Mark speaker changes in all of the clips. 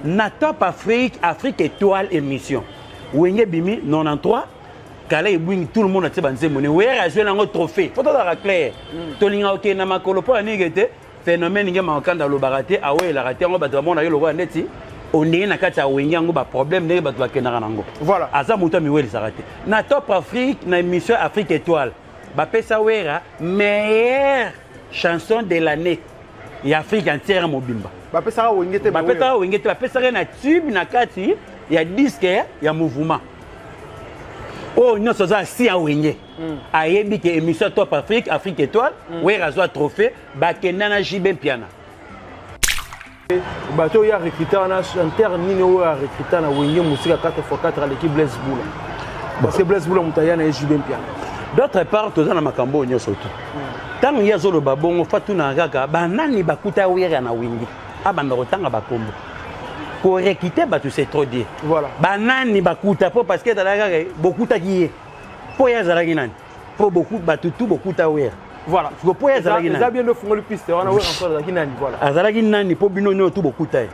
Speaker 1: Na Top Afrique, Afrique Étoile émission. Wenge bimi 93 kala ebwingi, tout le monde atie banzembo ne Wera azwi nango trophée. Faut tozalaka clair. Tolinga kokende na makolo mpo ya nini te? Phénomène nge Makanda alobaka te, awelaka te, yango bato bamonaka ye lokola neti ondenge na kati ya Wenge. Yango baproblème ndenge bato bakendaka nango. Aza moto amiwelisaka te. Na Top Afrique, na émission Afrique Étoile, bapesa Wera meilleure chanson de l'année ya Afrique entière mobimba.
Speaker 2: Bapesaka Wenge te?
Speaker 1: Bapesaka Wenge te, bapesaka na tube na kati ya disque ya mouvement. Oyo nyonso aza asi ya Wenge ayebi ke émission Top Afrique, Afrique Étoile, Wera azwa trophée, bakenda na JB Mpiana.
Speaker 2: Bato oyo arecruta wana, chanteur nini oyo arecruta na Wenge Mosika 4 x 4 aleki Blaise Bula? Parce que Blaise Bula, moto aya na ye JB Mpiana.
Speaker 1: D'autre part, toza na makambo oyo nyonso te. Ntango ye azoloba bongo, fa tunaka kaka banani bakuta Wera na Wenge, abanda kotanga bakombo. Korecruter bato, c'est trop dire. Banani bakuta? Mpo parce que ezalaki kaka bokutaki ye, mpo ye azalaki nani? Mpo bato tu bokuta Wera. Mpo ye azalaki
Speaker 2: nani? Eza bien ofungoli piste wana. Wera azalaki nani? Voilà.
Speaker 1: Azalaki nani mpo bino nyonso tu bokuta ye?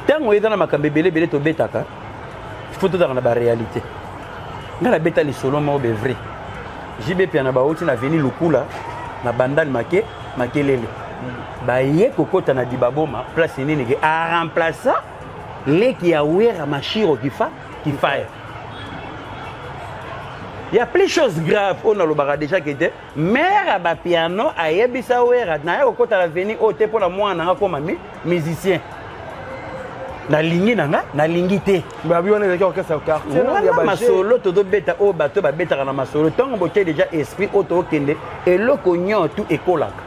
Speaker 1: Ntango eza na makambo ebele ebele tobetaka, faut tozalaka na baréalité. Ngai nabeta lisolo moko be vrai. JB Mpiana bauti na veni Lukula na Bandal, make makelele, baye kokɔta na Dibaboma, place nini ke aremplaça leki ya Wera, Mashiro Kifa Kifaya. Ya plus chose grave oyo nalobaka déjà ke te, mare ya bapiano ayebisa Wera: naye kokɔta na veni oyo te mpo na mwana nanga koma musicien, nalingi na nga, nalingi te.
Speaker 2: Babi wana ezalaki orchestre ya quartier.
Speaker 1: Wana masolo tozobeta oyo bato babetaka na masolo. Ntango botie déjà esprit oyo, tookende eloko nyonso tu ekolaka.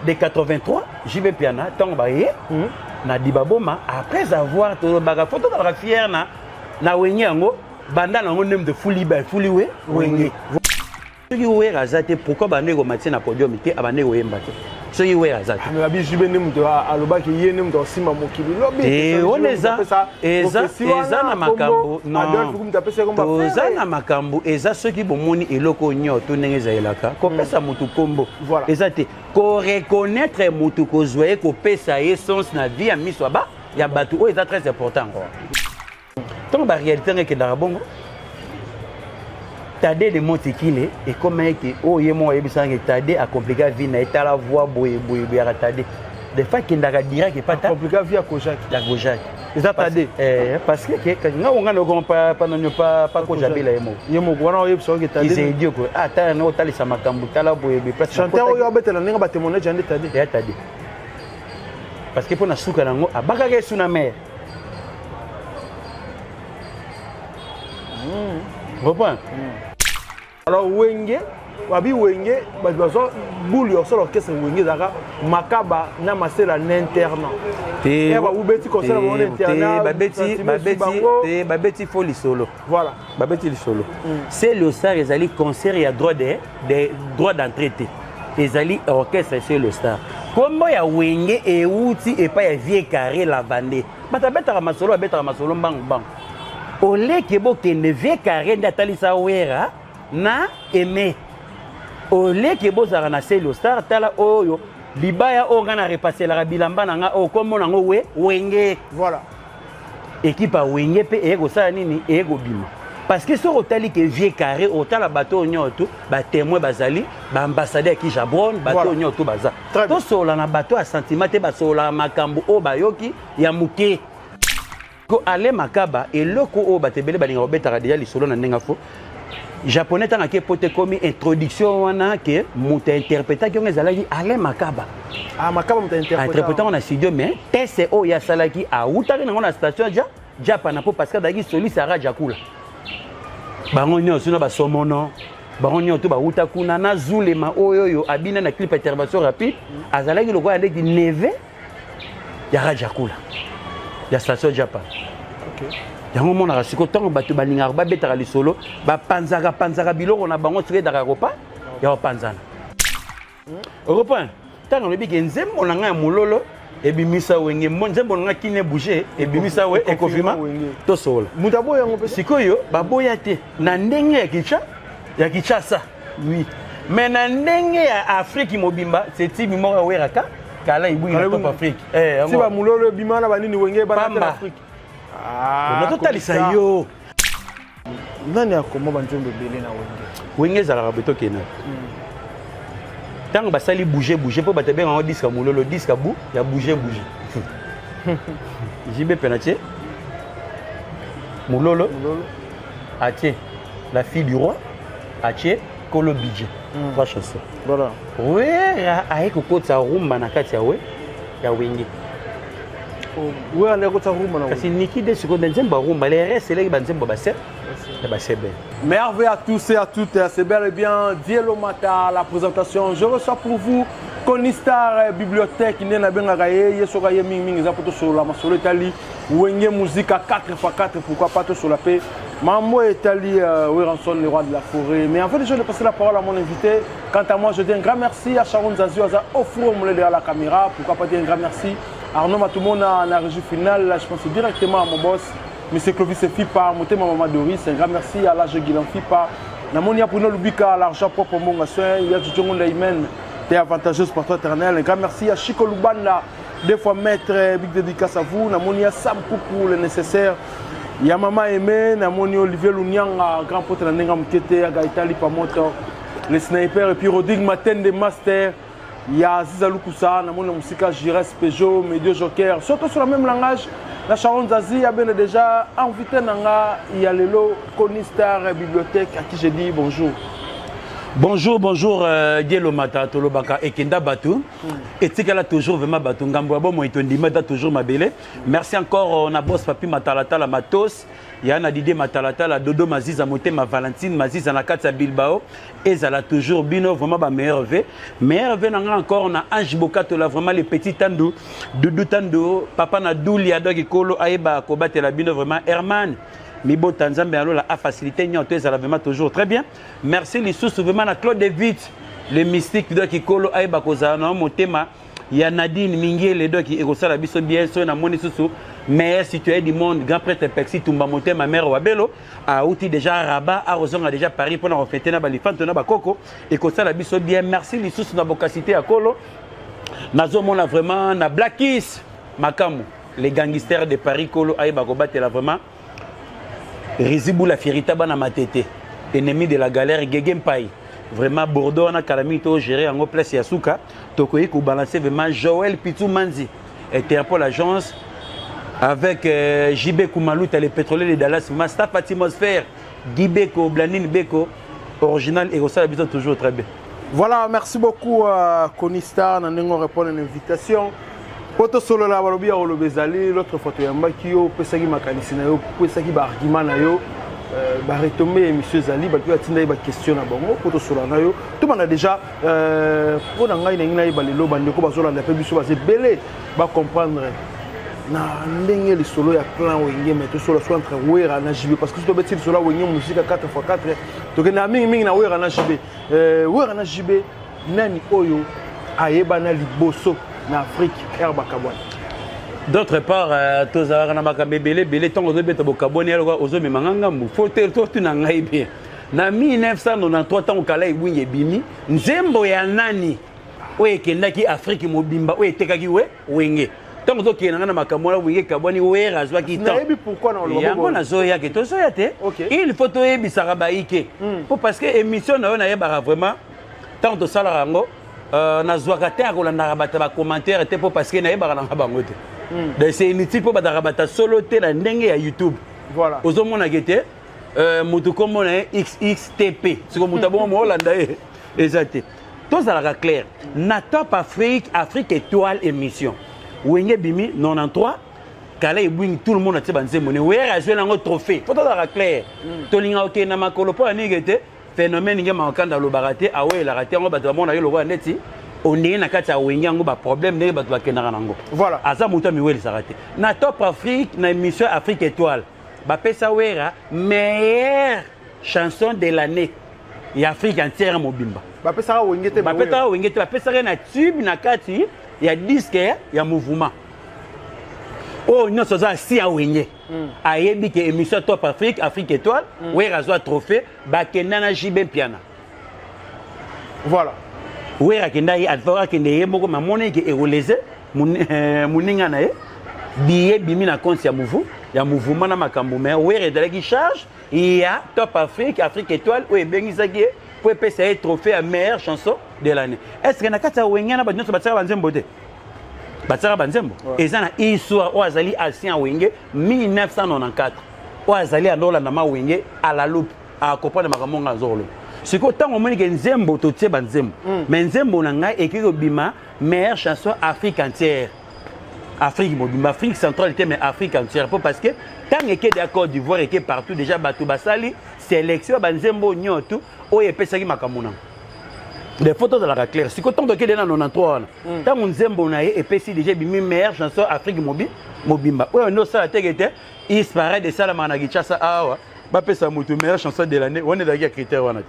Speaker 1: De 83, JB Mpiana, ntango baye na Dibaboma, après avoir tolobaka, faut tozalaka fier na Wenge. Yango banda nango ndenge de fuli fuli we Wenge. Soki Wera aza te, pourquoi bande komatie na podium te, abande koyemba te soki Wera aza te?
Speaker 2: Babi JB nde moto alobaki, ye nde moto asimba mokili lobi.
Speaker 1: Wana eza na makambo. Toza na makambo eza. Soki bomoni eloko nyonso to ndenge ezalelaka, kopesa motu nkombo eza te, koreconnaître motu, kozwa ye, kopesa ye sens na vie ya miso ya bato oyo eza très important. Ntango baréalité yango ekendaka bongo, Tade de Motikile ekoma ete oyo ye moko ayebisaka, Tade acompliqua vie na ye. Tala voi boye boye boyaka, Tade des fois akendaka direct epata.
Speaker 2: Compliqua vie ya Kojak.
Speaker 1: Ya Kojak.
Speaker 2: Eza Tade.
Speaker 1: Parce que nga onga nokoma pa nani, pa Kojabela ye moko.
Speaker 2: Ye moko wana oyebisa oke Tade.
Speaker 1: Izedi ko ah, tala na otalisa makambo, tala boye boye
Speaker 2: place. Chanteur oyo abetela ndenge batémoignage ya nde Tade.
Speaker 1: Ya Tade, parce que mpo na suka nango abakaka esu na mare. Comprends?
Speaker 2: Alors Wenge, babi Wenge, bato bazwa boule ya kosala orchestre Wenge ezalaka Makaba na Masela na internat. Babeti concert bango na internat.
Speaker 1: Babeti fo lisolo. Babeti lisolo. Celio Star ezali concert ya droit de droit d'entrée te, ezali orchestre Celio Star. Kombo ya Wenge euti epai ya Vieux Carré Lavande. Bato abetaka masolo, abetaka masolo mbangu mbangu. Oleke bokende, Vieux Carré nde atalisa Wera na Aime. Oleke bozalaka na Celio Star, tala oyo libaya oyo ngai na repaselaka bilamba na ngai oyo, kombo nango we Wenge. Équipe ya Wenge mpe eye kosala nini? Eye kobima, parce que soki otali ke Vieux Carré, otala bato oyo nyonso tu batémoin bazali, baambassadeur ya Kijabron, bato oyo nyonso tu baza. Tosolola na bato ya sentiment te, basololaka makambo oyo bayoki ya moke. Ko Ale Makaba, eloko oyo bato ebele balingaka kobetaka deja lisolo na ndenge fo japonais, ntango ake po te komi introduction wana ke moto ainterprétaki yango ezalaki Alain Makaba.
Speaker 2: Ah, Makaba moto
Speaker 1: ainterprétaki yango na studio, mais tese oyo asalaki awutaki nango na station ja Japana, mpo parce que azalaki soliste ya Rajakula. Bango nyonso na basomono, bango nyonso to bawuta kuna na Zulema oyo oyo abina na clip Intervention rapide, azalaki lokola ndeti neveu ya Rajakula ya station Japan. Yango omonaka sikoyo, ntango bato balingaka babetaka lisolo, bapanzaka panzaka biloko na bango, soki edaka kopa ya kopanzana. Oreprendre ntango alobi ke nzembo na ngai ya mololo ebimisa Wenge, nzembo na ngai Kine bouge ebimisa we ekofima, tosola.
Speaker 2: Moto aboya yango mpe?
Speaker 1: Sikoyo baboya te na ndenge ya Kinshasa, ya Kinshasa oui, mais na ndenge ya Afrique mobimba, c'est tibi moko aweraka. Kala Ibwingi na Top Afrique.
Speaker 2: Eh, si bamulolo ebima na banini, Wenge ebana te na Afrique.
Speaker 1: Nazotalisa yo.
Speaker 2: Nani akoma banzembo ebele na Wenge?
Speaker 1: Wenge ezalaka boye. Tokende ntango basali Bouge Bouge, mpo bato ebengango disque ya mololo, disque bu ya Bouge Bouge. JB mpe na tie Mololo, atie La Fille du Roi, atie Kolo Budget, trois chansons.
Speaker 2: Voilà.
Speaker 1: Wera aye kokotisa rumba na kati ya we ya Wenge.
Speaker 2: Wera nde akotisa rumba na
Speaker 1: Kasi niki de sikoyo na nzembo ya rumba, le reste eleki banzembo base ya basebele.
Speaker 2: Merveille à tous et à toutes, c'est bel et bien Dielo Mata, la présentation. Je reçois pour vous Konistar Bibliothèque, nde nabengaka ye. Ye soki aye mingimingi, eza mpo tosolola masolo etali Wenge Musica 4x4, pourquoi pas tosolola mpe mambo etali Werrason, le roi de la forêt. Mais en fait, je vais passer la parole à mon invité. Quant à moi, je dis un grand merci à Sharon Zazio, aza au four au derrière la caméra. Pourquoi pas dire un grand merci à Arnaud Matumona à la régie finale. Là, je pense directement à mon boss, M. Clovis Fipa, Motema Mama Doris. Un grand merci à l'âge Guilan Fipa. Namoni Apuno Lubika, l'argent propre Monga Soin, il y a Djongo Leimen, t'es avantageuse pour toi éternel. Un grand merci à Chico Lubanda, deux fois maître, big dédicace à vous. Namoni Sam Koukou, le nécessaire. Il y a Maman Aimé, Namoni Olivier Lunyanga, grand pote na Nenga Mukete, Gaëtan Lipamoto, le sniper, et puis Rodrigue Matende Master. Il y a Aziza Lukusa, Namoni Musika, Gires Peugeot, Medio Joker, surtout sur le même langage. La Sharon Zazi a bien déjà invité Nanga, il y a Lelo, Konistar Bibliothèque, à qui j'ai dit bonjour.
Speaker 1: Bonjour, bonjour, Dielo Mata, Tolobaka, Ekenda Batu. Etikala toujours vraiment Batu, Ngambo ya bomoi tondima toujours mabele. Merci encore na boss Papi Matalatala Matos, ya na Didier Matalatala, Dodo Maziza Motema, Valentine Maziza na kati ya Bilbao. Ezala toujours bino vraiment ba meilleur V. Meilleur V nanga encore na Ange Bokato là, vraiment les petits Tandou, Doudou Tandou, papa na Doulia donc Kolo ayeba kobatela bino vraiment Herman. Mibota Nzambe alola a facilité nyonso ezala vraiment toujours très bien. Merci lisusu vraiment na Claude David, le mystique, donc Kolo ayeba kozala na motema ya Nadine Mingiele, donc ekosala biso bien. So namoni susu meilleur citoyen du monde, grand prêtre Pexi Tumba motema mère Wabelo, auti déjà Rabat, arozonga déjà Paris mpona kofêter na balifanto na bakoko, ekosala biso bien. Merci lisusu na bokasité ya Kolo, nazomona vraiment na Blackis Makambo, les gangsters de Paris, Kolo ayeba kobatela vraiment Rizibula Fierita bana Matete, ennemi de la galère, Gege Mpai vraiment Bordeaux wana kala mingi togérer yango place ya suka. Tokoki kobalancer vraiment Joël Pitou Manzi, Interpol agence avec JB Koumalouta, les pétroliers de Dallas, vraiment staff atmosphère Guy Beko, Blandine Beko original et ça biso toujours très bien.
Speaker 2: Voilà, merci beaucoup à Konistar, na ndenge répondre à l'invitation. Po tosolola, balobi ya koloba ezali. L'autre fois toyambaki yo, opesaki makanisi na yo, opesaki baargument na yo, baretombe ya émission ezali, bato oyo atindaki baquestion na bango mpo tosolola na yo. Tobanda déjà mpo na ngai ndenge nayeba lelo, bandeko bazolanda mpe biso baza ebele, bacomprendre na ndenge lisolo ya clan Wenge. Mais tosolola so entre Wera na JB, parce que soki tobeti lisolo ya Wenge Musica 4x4, tokendaka mingimingi na Wera na JB. Wera na JB, nani oyo ayebana liboso na Afrique ere bakabwani?
Speaker 1: D'autre part, tozalaka na makambo ebele ebele. Ntango ozobeta bokabwani, yaloka ozomemanga ngambu, fo te totuna ngai bien. Na 1993, ntango Kala Ebwingi ebimi, nzembo ya nani oyo ekendaki Afrique mobimba, oyo etekaki we Wenge? Ntango ozokende nga na makambo wana, Wenge ekabwani, Wera azwaki temps.
Speaker 2: Nayebi pourquoi na oloba.
Speaker 1: Yango nazoyake, tozoya te. Il faut toyebisaka bayike po parce que émission na yo nayebaka vraiment ntango tosalaka yango, nazwaka te ya kolandaka bato bacommentaire te, mpo parce que nayebaka nanga bango te. Donc c'est inutile, mpo bataka bata solo te na ndenge ya YouTube. Ozomonake te, motu kombo na ye XXTP, siko moto abongo moolanda ye eza te. Tozalaka clair na Top Afrique, Afrique Étoile, émission Wenge bimi 93, Kala Ebwingi, tout le monde atie banzembo ne Were azwi nango trophée. Fo tozalaka clair, tolingaka kokende na makolo mpo ya nini te. Phénomène nge makanda alobaka te, aweyelaka te, yango bato bamonaka ye lokola neti ondenge na kati ya Wenge, yango baproblème ndenge bato bakendaka nango. Aza moto amiwelisaka te. Na Top Afrique, na émission Afrique Étoile, bapesa Wera meilleure chanson de l'année ya Afrique entière mobimba.
Speaker 2: Bapesaka Wenge te?
Speaker 1: Bapesaka Wenge te, bapesaka na tube na kati ya disque ya mouvement oyo nyonso aza asi ya Wenge ayebi ke émission Top Afrique, Afrique Étoile, Wera azwa trophée, bakenda na JB Mpiana. Wera akenda ye, akende ye moko, mamoni ke ekolese moninga na ye. Billet bimi na compte ya mouvement na makambo, mais Wera ezalaki charge ya Top Afrique, Afrique Étoile oyo ebengisaki ye po epesa ye trophée ya meilleure chanson de l'année. Est ce que na kati ya Wenge na bato nyonso batiaka banzembo te? Batiaka banzembo. Eza na histoire. Oyo azali ancien Wenge 1994, oyo azali andolanda ma Wenge à la loupe, acomprendre makambo nga azokoloba sikoyo. Ntango omoni ke nzembo, totie banzembo, mais nzembo na ngai ekoki kobima meilleure chanson Afrique entière, Afrique mobimba, Afrique centrale te, mais Afrique entière, po parce que ntango ekende ya Côte d'Ivoire, eke partout, déjà bato basali sélection ya banzembo nyonso oyo epesaki makambo nango. Des fois tozalaka clair. Sikoyo ntango tokende na 93 wana, ntango nzembo na ye epesi déjà, ebimi meilleure chanson Afrique mobimba, oyo nde osala teke te. Isparade esalamaka na Kinshasa awa, bapesa moto meilleure chanson de l'année wana, ezalaki ya critère wana te.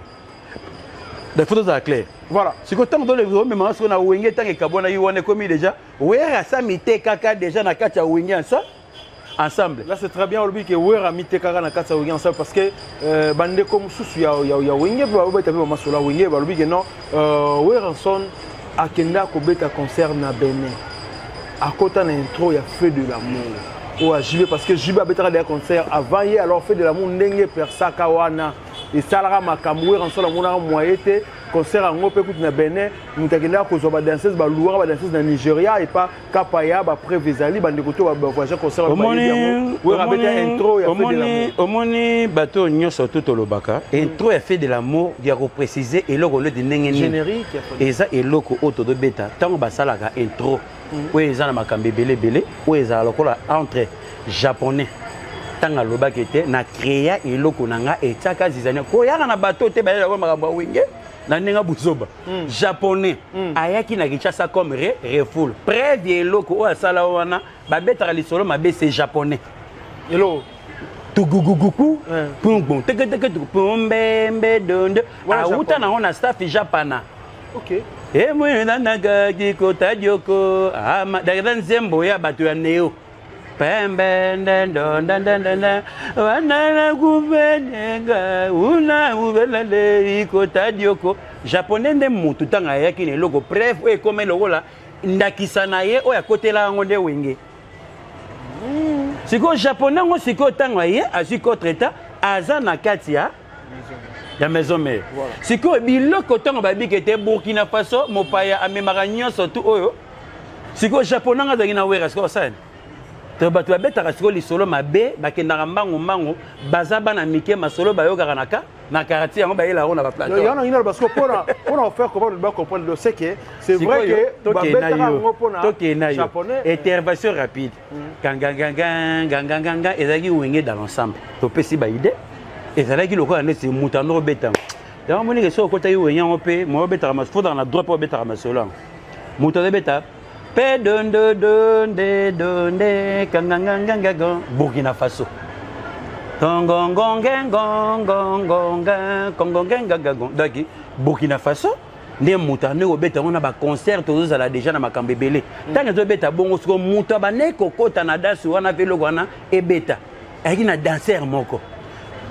Speaker 1: Des fois tozala clair.
Speaker 2: Voilà.
Speaker 1: Sikoyo ntango tomemaka sikoyo na Wenge, ntango ekabwanaki wana, ekomi déjà Wera asami te kaka déjà na kati ya Wenge ensemble.
Speaker 2: Là, c'est très bien. Olobi ke Wera mite kaka na kati ya Wenge ensemble, parce que bandeko mosusu ya Wenge mpe babeta mpe bamasolo ya Wenge, balobi ke non, Werrason akenda kobeta concert na Benin, akota na intro ya Feu de l'amour oyo ya JB, parce que JB abetaka deya concert avant ye. Alors Feu de l'amour, ndenge persaka wana esalaka makambo, Werrason amonaka moye te. Concert yango mpe kutu na Benin, moto akendaka kozwa badanseuse, baluwaka badanseuse na Nigeria epa Kapaya. Bapreuve ezali, bandeko to bavoyage concert Wera abeta intro ya Feu de l'amour.
Speaker 1: Omoni, bato nyonso to tolobaka intro ya Feu de l'amour, ya koprécise eloko neti ndenge nini eza eloko oyo tozobeta. Ntango basalaka intro oyo eza na makambo ebele ebele, oyo ezala lokola entre japonais, ntango alobaki ete na créa eloko na nga etiaka zizania koyaka na bato te, bayelaka makambo ya Wenge na ndenge buzoba. Japonais ayaki na Kinshasa comme refoule. Preuve ya eloko oyo asala wana, babetaka lisolo mabe, c'est japonais.
Speaker 2: Eloko
Speaker 1: Tuguguguku pungbon teketeke pumbembe dondo, awuta nango na staff japana. Emwenanaka kota dioko daketa nzembo ya bato ya neo pembe ndendondandendende wanana kuvenenga una uvelale ikota dioko. Japonais nde mutu ntango ayaki na eloko, preuve oyo ekómi lokola ndakisa na ye oyo akotela yango nde Wenge. Sikoyo japonais yango, sikoyo ntango aye azwi contretemps, aza na kati ya Maison Mère. Sikoyo biloko, ntango babiki ete Burkina Faso, mopaya amemaka nyonso tu oyo. Sikoyo japonais yango azalaki na Wera. Sikoyo osala to bato babetaka sikoyo lisolo mabe, bakendaka mbangu mbangu, baza bana mike, masolo bayokaka na ka na quartier yango, bayela yango na baplateau.
Speaker 2: Yango ngi parce que mpona faire comprendre, ba comprendre, c'est que c'est vrai que babetaka yango mpona
Speaker 1: Tokende yo, intervention rapide. Ganganganga ganganganga ezalaki Wenge dans l'ensemble, topesi baide, ezalaki lokola neti moto ando obeta yango. Monike soki okotaki Wenge yango mpe mo obetaka, fotaka na droit mpe obetaka masolo yango, moto azobeta pe donde donde donde kangangangangaga Burkina Faso tongongongengongongonga kongongengangagon. Donc Burkina Faso nde moto ande kobeta yango na baconcert. Tozozala déjà na makambo ebele. Ntango ezobeta bongo, siko moto abandeki kokɔta na danse wana mpe eloko wana ebeta, ayaki na danser moko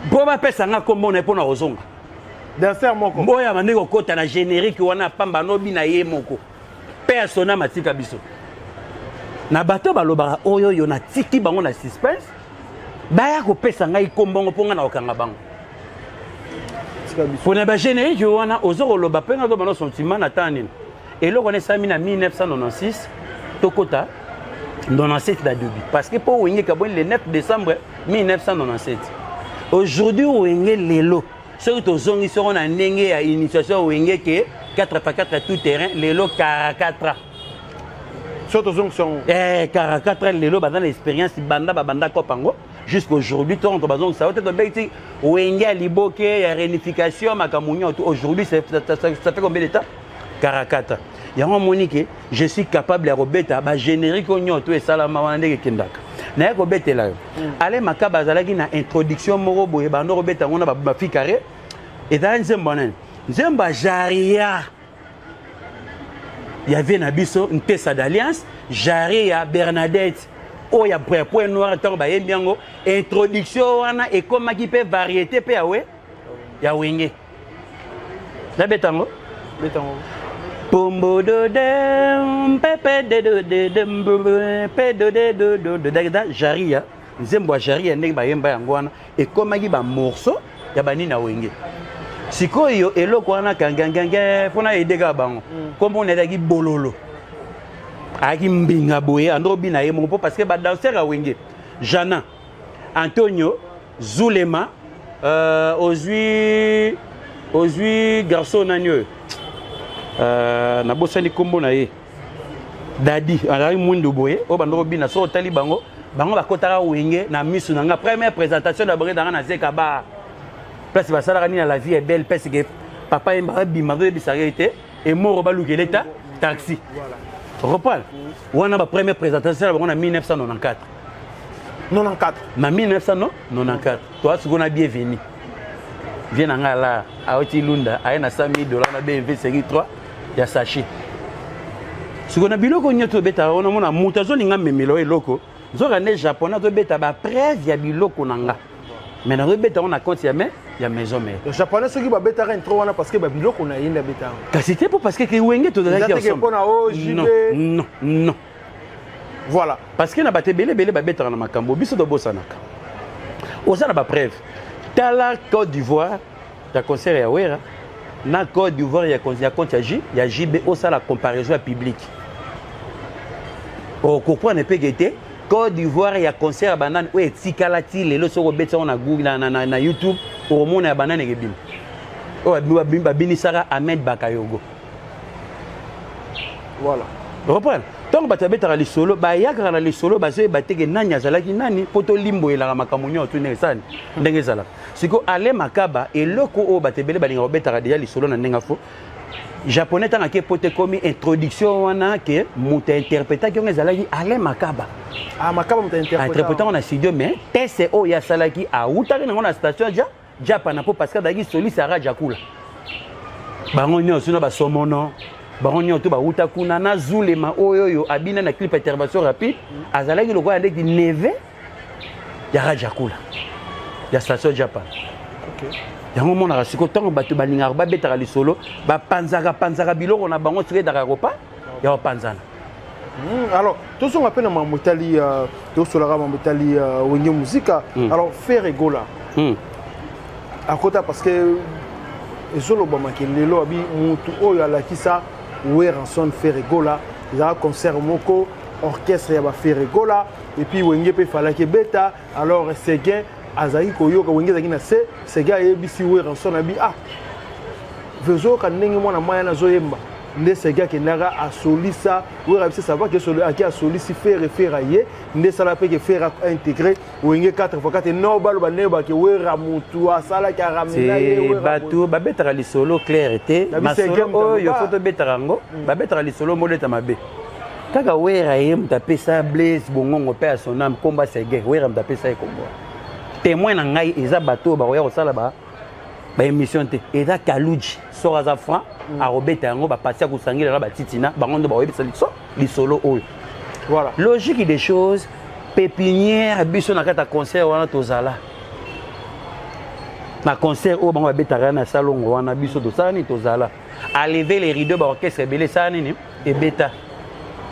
Speaker 1: mpo bapesa nga nkombo na ye mpo na kozonga.
Speaker 2: Danser moko?
Speaker 1: Oyo abandeki kokɔta na générique wana pamba, nobi na ye moko mpe asona matika biso na bato balobaka oyo oyo natiki bango na suspense, baya kopesa ngai kombongo mpo ngai na kokanga bango mpona bagénérique wana. Oza koloba mpe nga tobana sentiment na ntan nini? Eloko wana esalami na 1996, tokota 97 na début, parce que mpo Wenge kabweni le 9 décembre 1997. Aujourd'hui Wenge lelo, soki tozongi soko na ndenge ya initiation ya Wenge ke 4 x 4 tout terrain, lelo 44 ans.
Speaker 2: So tozongisa yango.
Speaker 1: 44 ans lelo, baza na expérience banda babanda kopa yango jusqu'aujourd'hui. Ntongo bazongisa yo te, tobeki ti Wenge ya liboke ya réunification, makambo nyonso. Aujourd'hui, ça fait combien de temps? 44. Yango amoni ke je suis capable ya kobeta bagénérique oyo nyonso esalama wana ndenge ekendaka. Naye kobetela yo, Ale Makaba azalaki na introduction moko boye, bando kobeta yango na bafi carré. Ezalaki nzembo nani? Nzembo ya Jaria ya vie na biso Ntesa d'Alliance, Jari ya Bernadette oyo ya Point Noir. Ntango bayembi yango, introduction wana ekomaki mpe variété mpe ya Wenge. Nabeta yango.
Speaker 2: Beta yango.
Speaker 1: Pombo do de pepe de do de de pe do de do do do da Jaria, nzembo ya Jaria ndenge bayemba yango wana ekomaki ba morceau ya banini na Wenge. Sikoyo eloko wana kangangange mpona edeka bango kombo na ezalaki bololo, ayaki mbinga boye andro bina ye moko mpo parce que badanseur ya Wenge, Jana, Antonio, Zulema, ozwi garçon nani oyo, nabosani nkombo na ye, Dadi, azalaki mwindu boye, oyo bando kobina. So otali bango, bango bakotaka Wenge na misu na nga. Première présentation na bango ezalaka na Zeka Bar, place basalaka nini na La Vie est belle, parce que papa yemba abima, azoyebisaka ye te emoro balukela eta taxi reprendre wana. Ba première présentation na bango na 1994.
Speaker 2: 94.
Speaker 1: Na 1994 toa sikoyo na Bienvenu, vie na ngai ala awuti Lunda, aye na 100 000 $ na BMW série 3 ya sachet. Sikoyo na biloko nyonso tobetaka wana, mona moto azolinga memela oyo eloko, nzoka nde Japonais azobeta bapreuve ya biloko na nga, mais nazobeta yango na compte ya Maison Mère.
Speaker 2: Japonais soki babetaka intro wana, parce que babiloko na ye nde abetaka yango.
Speaker 1: Kasi te, mpo parce que ke Wenge tozalaki
Speaker 2: Eza teke mpona o JB.
Speaker 1: Non, non, non.
Speaker 2: Voilà.
Speaker 1: Parce que na bato ebele ebele babetaka na makambo, biso tobosanaka. Oza na bapreuve, tala Côte d'Ivoire ya concert ya Wera na Côte d'Ivoire ya compte ya JB, osala comparaison ya public, okoprendre mpeke te. Côte d'Ivoire ya concert ya banani oyo etikala ti lelo, soki obeti yango na Google, na YouTube, okomona ya banani ekebima oyo babinisaka Ahmed Bakayogo.
Speaker 2: Voilà.
Speaker 1: Reprendre, ntango bato babetaka lisolo, bayakaka na lisolo, bazoyeba teke nani azalaki nani, mpo tolimboyelaka makambo nyonso tu ndenge esani, ndenge ezalaka. Sikoyo Ale Makaba, eloko oyo bato ebele balingaka kobetaka deja lisolo na ndenge afo Japonais, ntango ake po te, komi introduction wana ke moto ainterprétaki yango ezalaki Alain Makaba.
Speaker 2: Ah, Makaba moto
Speaker 1: ainterpréta yango na studio, mais tese oyo asalaki, awutaki nango na station ja Japana, mpo parce que azalaki soliste ya Rajakula. Bango nyonso na basomono, bango nyonso to bawuta kuna na Zulema oyo abina na clip Intervention rapide, azalaki lokola ndeti neveu ya Rajakula ya station Japan. Yango omonaka sikoyo, ntango bato balingaka babetaka lisolo, bapanzaka panzaka biloko na bango, soki edaka kopa ya kopanzana.
Speaker 2: Alors tozonga mpe na mambo etali, tosolaka mambo etali Wenge Muzika. Alors Ferre Gola akota, parce que ezolobamaki lelo abi mutu oyo alakisa Werrason Ferre Gola, ezalaka concert moko, orchestre ya baFerre Gola, et puis Wenge mpe efalaki ebeta. Alors Seguin azalaki koyoka Wenge ezalaki na se. Seguin ayebisi Werrason, abi: "Ah, vezoyoka ndenge mwana mai wana azoyemba." Nde Seguin akendaka asolisa Wera biso, ça va ke ake asolisi Ferre. Ferre ye nde esala mpe ke Ferre intégré Wenge 4 x 4. No baloba ndenge bake Wera mutu asalaki aramena ye.
Speaker 1: Bato babetaka lisolo clair te. Masolo oyo fo tobetaka yango, babetaka lisolo moleta mabe kaka. Wera ye moto apesa Blaise Bongongo mpe ya son âme komba Seguin. Wera moto apesa ye kombo. Témoin na ngai eza bato oyo bakoya kosala baémission te, eza Kaluji. Soki aza franc, akobeta yango. Bapasi ya kosangela na batitina, bango nde bakoyebisa lisolo oyo.
Speaker 2: Voilà.
Speaker 1: Logique des choses, pépinière biso na kati ya concert wana, tozala na concert oyo bango babetaka na salongo wana, biso tosala nini? Tozala alever les rideaux, baorchestre ebele esala nini? Ebeta.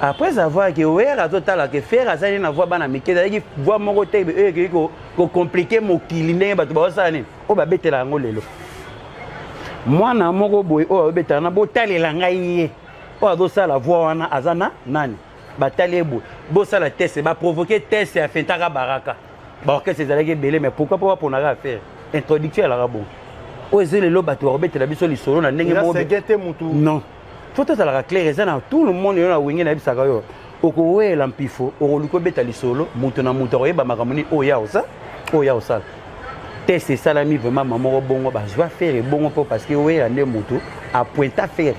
Speaker 1: Après avoir ke Wera azotala ke Ferre azali na voix bana mike, ezalaki voix moko te oyo ekoki kocompliquer mokili ndenge bato bazosala nini oyo babetela yango lelo. Mwana moko boye oyo azobetaka na botalela ngai ye oyo azosala voix wana aza na nani, batali ye boye, bosala test, baprovoquer test ya fentaka baraka, baorchestre ezalaki ebele, mais pourquoi mpo baponaka affaire introduction elaka bongo? Oyo eza lelo, bato bakobetela biso lisolo na ndenge
Speaker 2: moko.
Speaker 1: Non, fo tozalaka clair, eza na tout le monde. Yo na Wenge, nayebisaka yo, okowela mpifo, okoluki obeta lisolo, moto na moto akoyeba makambo nini oyo ya osa oyo ya osala. Test esalami vraiment ma moko bongo, bazwa Ferre bongo mpo parce que Wera nde moto apointa Ferre.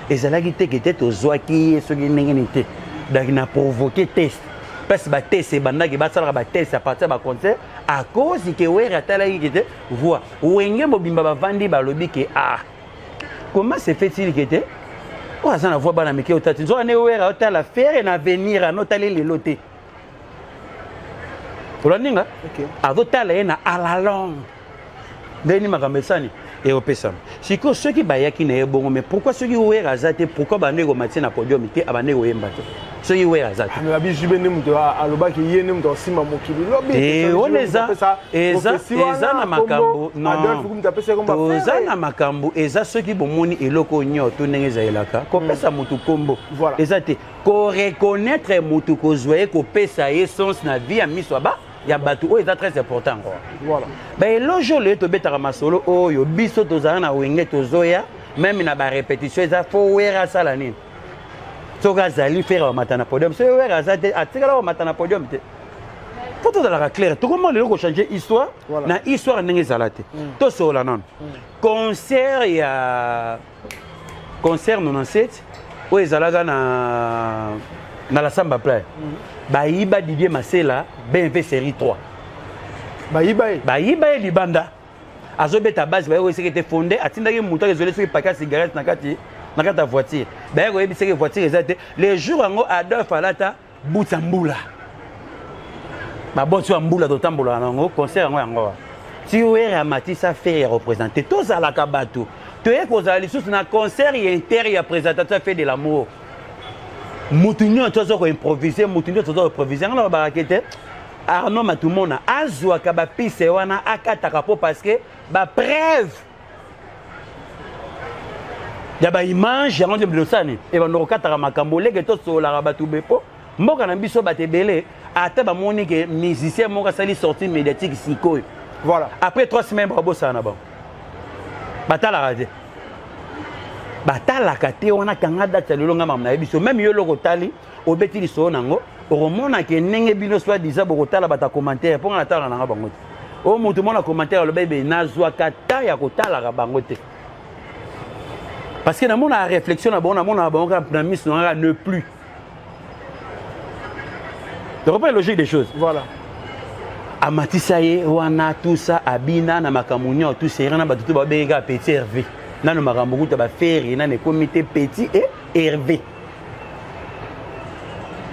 Speaker 1: Ezalaki teke te tozwaki ye soki ndenge nini te. Donc na provoquer test, place batest ebandaki, basalaka batest à partir ya baconcert, à cause ke Wera atalaki ke te voix Wenge mobimba bavandi, balobi ke: "Ah, comment se fait-il ke te oyo aza na voix bana mike otati?" Nzoka nde Wera otala Ferre na avenir, anotali lelo te, olandi nga? Azotala ye na à la longue ndenge nini makambo esani. Ekopesama sikoyo soki bayaki na ye bongo. Mais pourquoi soki Wera aza te, pourquoi bande komatie na podium te, abande koyemba te soki Wera aza te?
Speaker 2: Mais babi JB nde moto alobaki, ye nde moto asimba mokili lobi.
Speaker 1: Eh, wana eza na makambo. Non, toza na makambo. Eza soki bomoni eloko oyo nyonso ndenge ezalelaka, kopesa motu nkombo eza te koreconnaître motu, kozwa ye, kopesa ye sens na vie ya miso ya bato oyo eza très important. Baéloge oyo tobetaka masolo oyo, biso tozala na Wenge, tozoya même na barépétition, eza fo Wera asala nini? Soki azali, Ferre bamata na podium. Soki Wera aza te, atikala bamata na podium te. Fo tozalaka clair. Tokoma lelo kochange histoire na histoire ndenge ezala te. Tosolola nano concert ya concert 97 oyo ezalaka na la Samba Playa. Bayiba Didier Masela BMW série 3.
Speaker 2: Bayiba ye?
Speaker 1: Bayiba ye libanda, azobeta base. Baye koyebisaki ete fonde atindaki moto akezole soki paquet ya cigarette na kati ya voiture. Baye koyebisaki voiture eza te. Le jour yango, Adolphe alata buta mbula, baboti ya mbula totambolaka nango. Concert yango wana ti Were amatisa Ferre ya représente. Tozalaka bato, toye kozala lisusu na concert ya inter ya présentation ya Fête de l'amour. Mutu nyonso aza koimprovise, mutu nyonso aza koimprovise. Yango na babakaki te Arnaud Matumona azwaka bapiste wana, akataka mpo parce que bapreuve ya baimage yango nde bilosani ebanda kokataka makambo. Oleke tosololaka bato bepo mboka na biso, bato ebele ata bamoni ke musicien moko asali sortie médiatique sikoyo, après 3 semaines bakobosana na bango, batalaka te, batalaka te. Wana kanga date ya lelo. Nga makambo nayebi biso, même yo eloko otali, obeti lisolo nango, okomona ke ndenge bino soit disant bokotala bato ya commentaire, mpo nga natalaka nanga bango te. Oyo moto mona commentaire aloba ebe, nazwaka ta ya kotalaka bango te, parce que namonaka réflexion na bango, namonaka bango kaka na miso na kaka ne plus. Tu comprends la logique des choses?
Speaker 2: Voilà.
Speaker 1: Amatisa ye wana, tout ça, abina na makambo nyonso tout seri na bato to babengeki kaka Petit Hervé. Nano makambo kuta baFerre nano ekomi te. Petit e Hervé,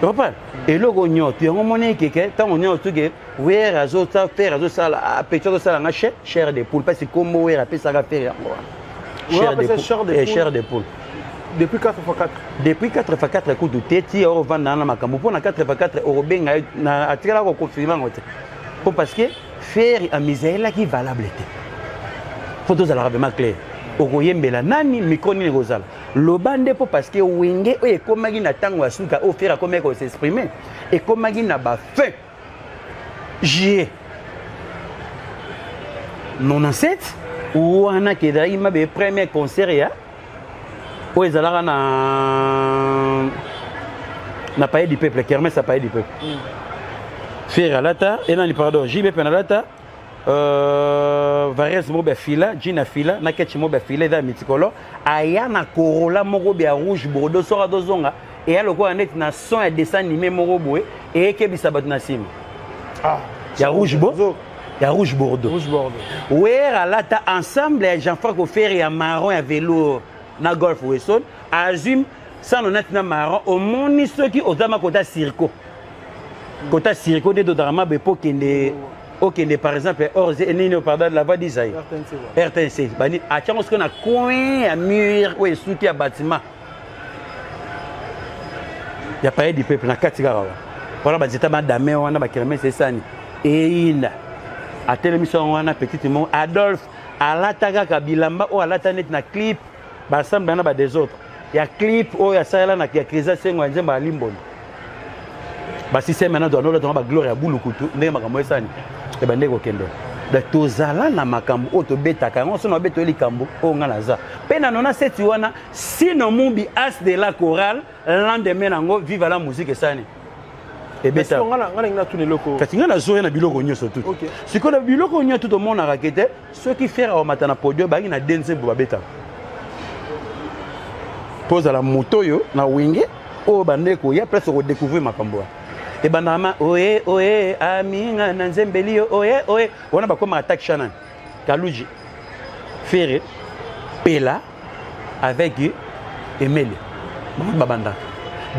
Speaker 1: comprendre eloko nyonso yango. Moni ekeke ntango nyonso tuke Were azosala, Ferre azosala, Petit azosala nga chair de poule, parce kombo Were apesaka Ferre yango
Speaker 2: wana,
Speaker 1: chair de poule.
Speaker 2: Depuis 4 x 4.
Speaker 1: Depuis 4 x 4 kutu te, ti ovanda na makambo mpo na 4 x 4 okobenga ye atikalaka koconfirme yango te, mpo parce que Ferre amizaelaki valable te. Fo tozalaka vraiment clair. Okoyembela nani, micro nini ekozala, loba nde, mpo parce que Wenge oyo ekomaki na ntango ya suka oyo Ferre akomaki kos'exprime, ekomaki na bafin juillet 97 wana, ke ezalaki mabe premier concert ya oyo ezalaka na Palais du Peuple, kermesse ya Palais du Peuple. Ferre alata enani, pardon, JB mpe alata vareuse moko bafila, jean afila na ketch moko bafila, eza ya multicolore. Aya na Corolla moko bya rouge bordeaux. Soki azozonga, eya lokola neti na son ya dessin animé moko boye, eyekebisa bato na nsima ya rouge bo ya rouge bordeaux.
Speaker 2: Rouge bordeaux.
Speaker 1: Were alata ensemble ya Jean-Franc Ferre ya marron ya velours na Golf Wesson, azwi 190 na marron. Omoni soki ozama kota circo, kota circo nde tozalaka mabe mpo okende par exemple or nini, pardon, la voix d'Isaïe, RTNC bani atiango soki na coin ya mur oyo esuki ya bâtiment ya Palais du Peuple na kati kaka wana, banzeta madame wana, bakermesse esani eyinda, atelemisi yango wana. Petite moko Adolphe alata kaka bilamba oyo alata neti na clip baensemble na badésordre ya clip oyo asalela na ya Krisa Sengo ya nzembo ya Limbondo. Basystème na doanola tonga bagloire ya bulukutu ndenge makambo esani ebande kokende. Donc tozala na makambo oyo tobetaka yango. So na babeta oyo likambo oyo nga naza mpe na 97 wana, sino Mumbi as de la chorale, lendemain nango Viva la Musique esani
Speaker 2: ebeta. Nga nangi natuna eloko.
Speaker 1: Kasi nga nazoya na biloko nyonso tu. Sikoyo na biloko nyonso tu, tomonaka ke te soki Ferre aomata na podium, bayaki na de nzembo babetaka mpo ozala moto oyo na Wenge oyo bande koya place okodécouvrir makambo wana. Ebandaka ma oye oye aminga na nzembeli yo oye oye wana, bakomaka attaque chanani Kaluji, Ferre, Pela avec Emele. Bango babandaka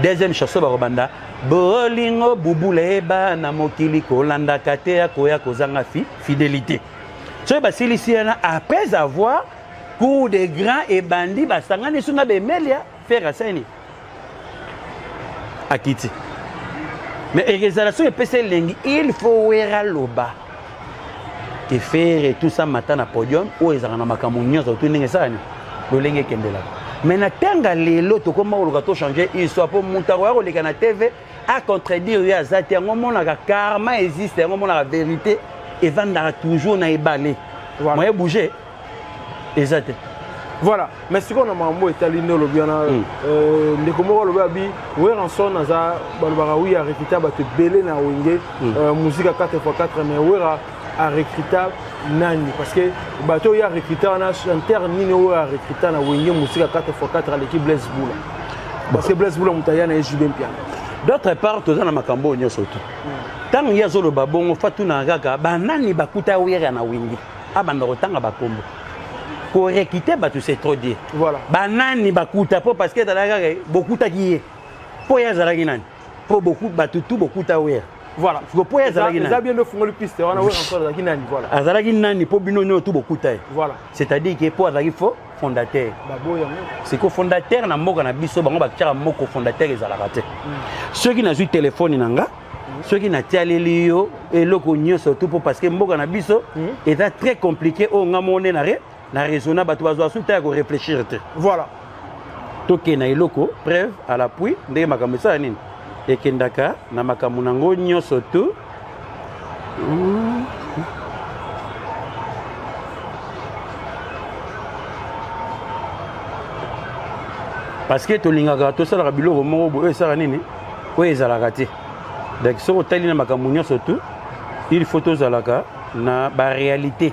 Speaker 1: deuxième chanson, bakobanda bolingo bubula eba na mokili kolandaka te, akoya kozanga fidélité. Soki basilisi wana, après avoir Cour de grand ebandi, basangani so na bemelia Ferre asani akiti. Mais ekezala soki epesa elengi, il faut Wera loba ke Ferre tout ça mata na podium oyo ezalaka na makambo nyonso tu ndenge esala nini, lolenge ekendelaka. Mais na ntanga lelo tokoma koluka tochange histoire mpo moto akoya koleka na TV acontredire ye aza te. Yango omonaka karma existe, yango omonaka vérité evandaka toujours na ebale.
Speaker 2: Voilà.
Speaker 1: Moyen bouger eza te.
Speaker 2: Voilà, mais sikoyo na makambo etali nde olobi wana, ndeko moko alobi abi Werrason aza, balobaka wi arecruta bato ebele na Wenge Musica 4x4, mais Wera arecruta nani? Parce que bato oyo arecruta wana, chanteur nini oyo arecruta na Wenge Musica 4x4 aleki Blaise Bula? Parce que Blaise Bula moto aya na ye JB Mpiana.
Speaker 1: D'autre part, toza na makambo oyo nyonso tu. Ntango ye azoloba bongo, fa tunaka kaka banani bakuta Wera na Wenge, abanda kotanga bakombo. Korecruter bato, c'est trop dire.
Speaker 2: Voilà.
Speaker 1: Banani bakuta? Mpo parce que ezalaki kaka bokutaki ye, mpo ye azalaki nani? Mpo bato tu bokuta Wera.
Speaker 2: Voilà.
Speaker 1: Mpo ye azalaki
Speaker 2: eza
Speaker 1: nani?
Speaker 2: Bien nde ofungoli piste wana. Werrason azalaki nani? Voilà.
Speaker 1: Azalaki nani mpo bino nyonso tu bokuta ye?
Speaker 2: Voilà.
Speaker 1: C'est-à-dire ke mpo azalaki fo fondateur.
Speaker 2: Baboyi yango.
Speaker 1: Siko fondateur na mboka na biso, bango batiaka moko fondateur ezalaka te. Soki nazwi telefone na nga, soki natialeli yo eloko nyonso tu, mpo parce que mboka na biso eza très compliqué. Oyo nga moko nde na raisonna, bato bazwa su ta ya koréfléchir te.
Speaker 2: Voilà.
Speaker 1: Tokende na eloko, preuve à l'appui, ndenge makambo esala nini, ekendaka na makambo nango nyonso tu. Parce que tolingaka tosalaka biloko moko boye oyo esalaka nini, oyo ezalaka te. Donc soki otali na makambo nyonso tu, il faut tozalaka na baréalité.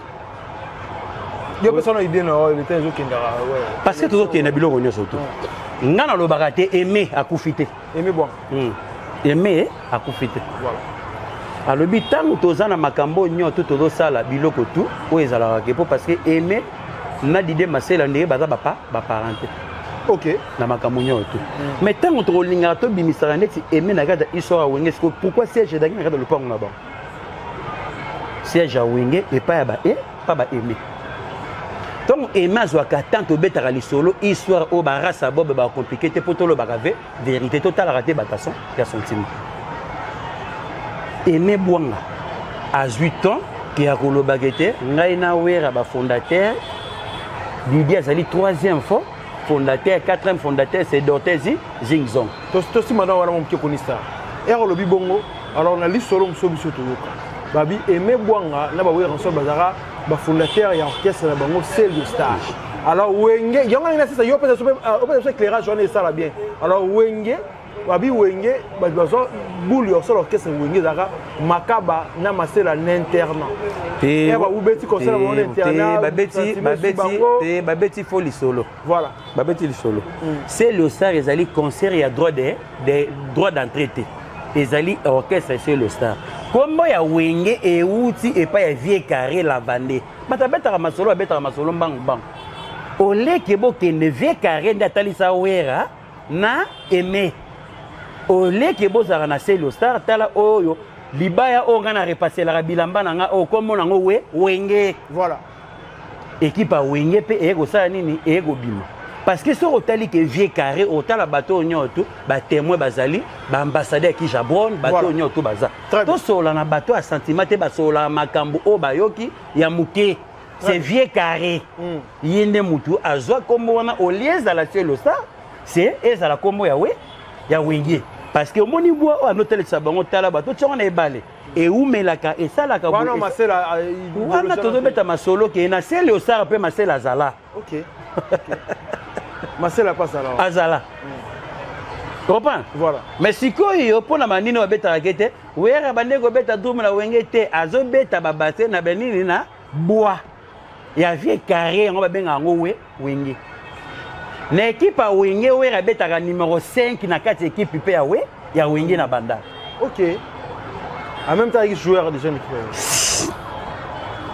Speaker 2: Yo mpe sana idée na oyo leta ezokendaka.
Speaker 1: Parce que tozokende na biloko nyonso tu. Nga nalobaka te, Aimé akufi te.
Speaker 2: Aimé bon.
Speaker 1: Aimé akufi te.
Speaker 2: Voilà.
Speaker 1: Alobi ntango toza na makambo oyo nyonso tozosala biloko tu oyo ezalaka ke mpo parce que Aimé na Dide Masela ndenge baza bapa baparent te. Na makambo nyonso tu. Mais ntango tokolingaka tobimisaka neti Aimé na kati ya histoire ya Wenge, siko pourquoi siège ezalaki na kati ya lopango na bango? Siège ya Wenge epai ya ba e pa ba Aimé. Ntango Aimé azwaka temps, tobetaka lisolo histoire oyo barasa bobe bacompliqué te, mpo tolobaka ve vérité, totalaka te bato ya sentiment. Aimé Bwanga azwi temps ke ya kolobaka ete ngai na Wera bafondateur, Didi azali troisième fois fondateur, quatrième fondateur c'est Dortez Zingzong.
Speaker 2: Tosima na wana moke konisa ere olobi bongo. Alors na lisolo mosusu biso toyoka babi Aimé Bwanga na baWerrason bazalaka bafondateur ya orchestre na bango Celio Star. Alors Wenge yango ndenge nasisa yo opesa biso éclairage wana esala bien. Alors Wenge, babi Wenge bato bazwa bule ya kosala orchestre Wenge ezalaka Makaba na Masela na internat. Babeti concert na bango na internat.
Speaker 1: Te, babeti fo lisolo.
Speaker 2: Voilà.
Speaker 1: Babeti lisolo. Celio Star ezali concert ya droit d'entrée te, ezali orchestre Celio Star. Kombo ya Wenge euti epai ya Vieux Carré Lavande. Bato abetaka masolo, abetaka masolo mbangu mbangu. Oleke bokende, Vieux Carré nde atalisa Wera na Aimé, oleke bozalaka na Celio Star. Tala oyo libaya oyo ngai na repaselaka bilamba na ngai, oyo kombo nango we Wenge.
Speaker 2: Voilà.
Speaker 1: Équipe ya Wenge mpe eye kosala nini, eye kobima. Parce que soki otali ke Vieux Carré, otala bato oyo nyonso tu batémoin bazali, baambassadeur ya Kijabron, bato oyo nyonso tu baza. Tosolola na bato ya sentiment te, basololaka makambo oyo bayoki ya moke. C'est Vieux Carré, ye nde mutu azwa nkombo wana. Olie ezala Celio Star, c'est ezala nkombo ya we ya Wenge. Parce que omoni bwa oyo anotelekisa bango, tala bato tiango na ebale ewumelaka esalaka. Wana tozobeta masolo ke na Celio Star mpe Masela azala.
Speaker 2: Ok, Masela mpe azala.
Speaker 1: Azala, comprendre.
Speaker 2: Voilà.
Speaker 1: Mais sikoyo mpo na manini babetaka ke te Wera bande kobeta drum na Wenge te, azobeta babase na benini na bwa ya Vieux Carré, yango babengaka yango we Wenge. Na équipe ya Wenge, Wera abetaka numéro 5 na kati équipe mpe ya we ya Wenge na Bandal.
Speaker 2: Ok, en même temps ayaki joueur déjà na équipe.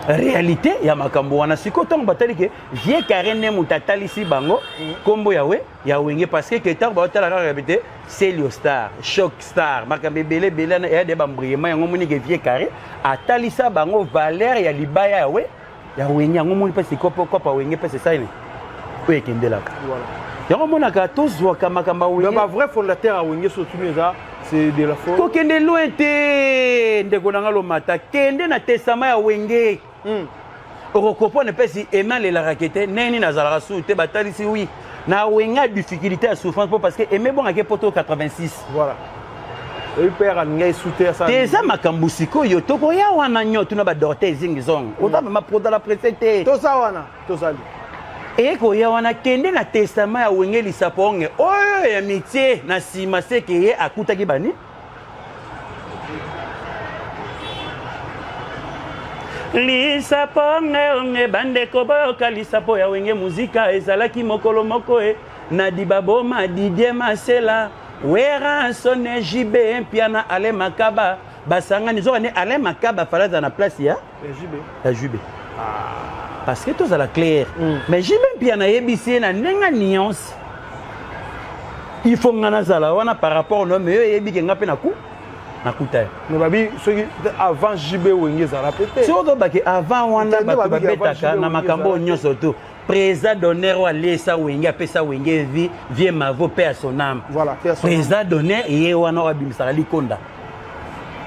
Speaker 1: Réalité ya makambo wana sikoyo, ntango batali ke Vieux Carré nde moto atalisi bango nkombo ya we ya Wenge, parce que ke ntango baotala kaka te Celio Star, Choc Star, makambo ebele ebele wana eya de bambriema yango. Omoni ke Vieux Carré atalisa bango valeur ya libaya ya we ya Wenge, yango omoni mpe sikopo kopa Wenge mpe sesali. Oyo ekendelaka yango omonaka tozwaka makambo ya Wenge.
Speaker 2: Ba vrai fondateur ya Wenge surtout eza c'est de la foi.
Speaker 1: Kokende loin te, ndeko na nga Lomata, kende na testament ya Wenge. Okokomprendre mpe si Aimé alelaka ke te ndenge nini azalaka su te, batalisi wi na Wenge ya difficulté ya souffrance mpo parce que Aimé bongaki poto 86.
Speaker 2: Voilà. Eyi père alingai esu te asala.
Speaker 1: Te, eza makambo sikoyo tokoya wana nyo tuna badorte ezingizongo oza mama prozala presse te.
Speaker 2: Toza wana, tozali.
Speaker 1: Eye koya wana, kende na testament ya Wenge lisapo onge oyo ya mitie na nsima seke ye akutaki bani lisapo onge onge. Bandeko, boyoka lisapo ya Wenge Muzika. Ezalaki mokolo moko e na Dibaboma, Didier Masela, Werrason, JB Mpiana, Alain Makaba basangani. Zoka nde Alain Makaba fala aza na place ya
Speaker 2: JB.
Speaker 1: Ya JB, parce que tozala clair. Mais JB Mpiana ayebisi ye na ndenge nuance: il faut nga nazala wana par rapport no, mais yo eyebi ke nga mpe naku nakuta ye.
Speaker 2: Mais babi soki avant JB, Wenge ezala pe te.
Speaker 1: Soki ozobake avant wana, bato babetaka na makambo oyo nyonso to président d'honneur oyo aliesa Wenge, apesa Wenge vie, vie mavo mpe ya son âme.
Speaker 2: Voilà.
Speaker 1: Président d'honneur ye wana oyo abimisaka likonda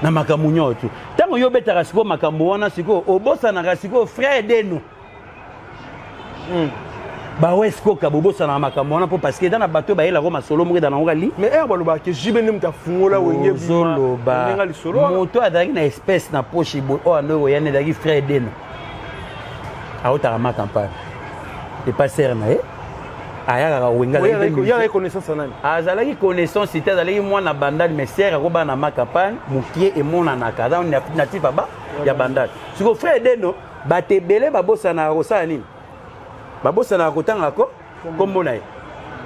Speaker 1: na makambo nyonso. Ntango yo obetaka sikoyo makambo wana, sikoyo obosanaka sikoyo frère deno bawes koka, bobosanaka makambo wana mpo parce que eza na bato oyo bayelako masolo moko eza nango kali.
Speaker 2: Mais ere balobaka ke JB nde moto afungola Wenge.
Speaker 1: Ozoloba moto azalaki na espèce na poche boye oyo ando oyani, ezalaki frère deno, aotaka ma campagne epa sere na ye, ayakaka Wenge. Azalaki connaissance te, azalaki mwana Bandali, mais sere akobana na ma campagne mokie emonanaka aza natif aba ya Bandali. Siko frère deno, bato ebele babosanaka kosala nini, babosanaka kotanga ko kombo na ye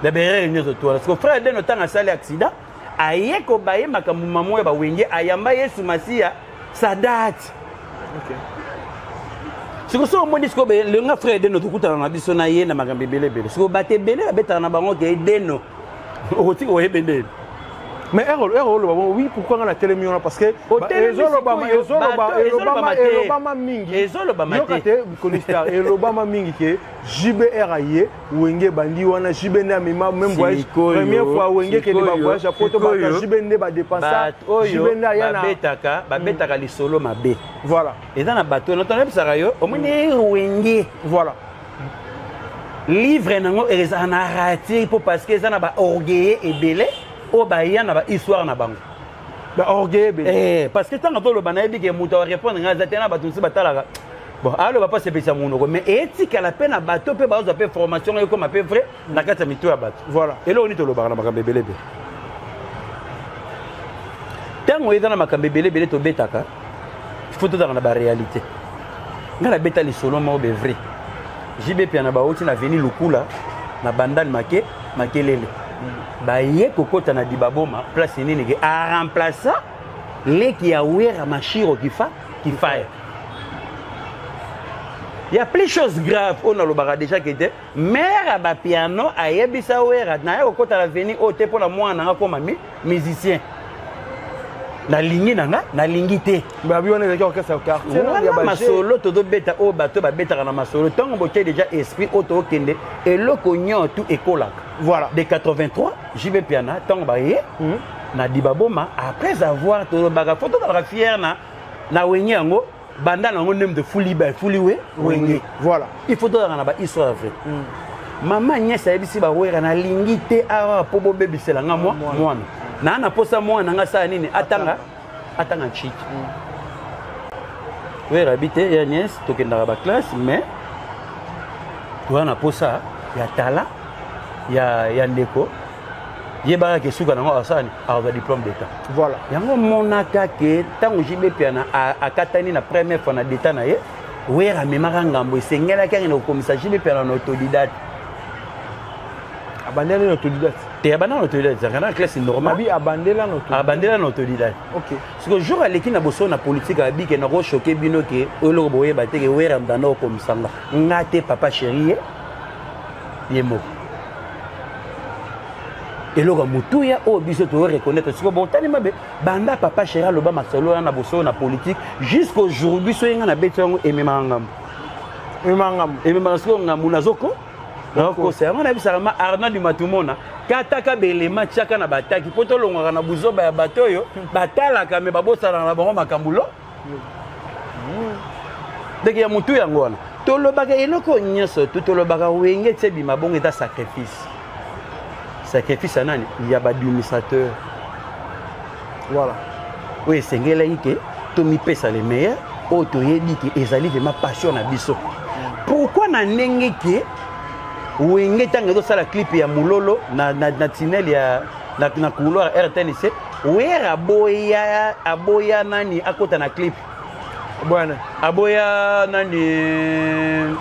Speaker 1: na berere nyonso to wana. Siko frère deno, ntango asali accident, aye kobaye makambo mamo ya bawenge, ayamba Yesu Masiya sa date. Siko so omoni sikoyo lenga frère deno, tokutana na biso na ye na makambo ebele ebele. Sikoyo bato ebele babetaka na bango ke deno okotika oyebe ndeni.
Speaker 2: Mais ere oloba bongo, oui, pourquoi nga natelemi wana? Parce que ezolobama mingi.
Speaker 1: Ezolobama.
Speaker 2: Yoka te, Konistar, elobama mingi ke JBR aye Wenge ebandi wana, JB nde amema même voyage, première fois Wenge kende bavoyage ya poto, bato JB nde badepensa.
Speaker 1: JB nde aya na babetaka lisolo mabe.
Speaker 2: Voilà.
Speaker 1: Eza na bato na tonayebisaka yo, omoni Wenge.
Speaker 2: Voilà.
Speaker 1: Livre nango ezala na raté mpo parce que eza na baorgueil ebele oyo baya na bahistoire na bango.
Speaker 2: Baorgueil ebele.
Speaker 1: Eh, parce que ntango toloba, nayebi ke moto arépondre ngai aza te na bato mosusu batalaka. Bon, aloba mpo asepelisa monoko, mais etikala mpe na bato mpe bazwa mpe formation ekoma mpe vrai na kati ya mito ya bato.
Speaker 2: Voilà.
Speaker 1: Eloko nini tolobaka na makambo ebele ebele? Ntango eza na makambo ebele ebele tobetaka, faut tozalaka na baréalité. Ngai nabeta lisolo moko be vrai. JB Mpiana bauti na veni Lukula na Bandal make makelele, baye kokɔta na Dibaboma, place nini ke aremplaça leki ya Wera, Mashiro Kifa Kifaya. Ya plus chose grave oyo nalobaka déjà ke te mare ya bapiano ayebisa Wera: naye kokɔta na veni oyo te mpo na mwana nanga koma musicien, nalingi na nga, nalingi te.
Speaker 2: Babi wana ezalaki orchestre ya quartier.
Speaker 1: Wana masolo tozobeta oyo bato babetaka na masolo. Ntango botie déjà esprit oyo tokende, eloko nyonso ekolaka.
Speaker 2: Voilà.
Speaker 1: De 83, JB Mpiana, ntango baye na Dibaboma, après avoir tolobaka, fo tozalaka fier na Wenge yango, banda nango ndenge de fuli ba fuli we Wenge.
Speaker 2: Voilà.
Speaker 1: Il faut tozalaka na bahistoire vrai. Mama Agnès ayebisi bawera: nalingi te awa mpo bobebisela nga mwa mwana naa na posa mwana nga asala nini, atanga nchiki. Wera abi te ya Agnès, tokendaka baclasse, mais toza na posa ya tala ya ndeko yebaka ke suka nango asala nini, akozwa diplôme d'état.
Speaker 2: Voilà.
Speaker 1: Yango omonaka ke ntango JB Mpiana akatani na première fois na d'état na ye, Wera amemaka ngambo, esengelaki akende kokomisa JB Mpiana na autodidacte.
Speaker 2: Abandela na autodidacte?
Speaker 1: Te, abanda na autodidacte, azalaka na classe normale.
Speaker 2: Babi abandela na autodidacte.
Speaker 1: Abandela na autodidacte.
Speaker 2: Ok.
Speaker 1: Siko jour aleki na boso na politike, abi ke nakochoquer bino ke eloko boyeba te ke Wera mdanda okomisa nga nga te, papa chéri ye ye moko eloko ya motuya oyo biso toreconnaître. Sikoyo botali mabe, banda papa chéri aloba masolo wana na bosolo na politique jusqu'aujourd'hui, so ye nga na beti yango, ememaka ngambo.
Speaker 2: Ememaka ngambo.
Speaker 1: Ememaka sikoyo ngambo. Nazoko Nakokosa yango, nayebisaka ma Arnold Matumona, kataka belema, tiaka na bataki mpo tolongwaka na buzoba ya bato oyo batalaka me babosanaka na bango makambo lo ndenge ya motu. Yango wana tolobaka eloko nyonso tu, tolobaka Wenge ti ebima bongo eza sacrifice. Sacrifice ya nani? Ya baadministrateur. Oyo esengelaki ke tomipesa le meilleur, oyo toyebi ke ezali vraiment passion na biso. Pourquoi na ndenge ke Wenge, ntango ezosala clip ya Mololo na tunnel ya na couloir RTNC, Wera aboya, aboya nani akota na clip?
Speaker 2: Bwana.
Speaker 1: Aboya nani?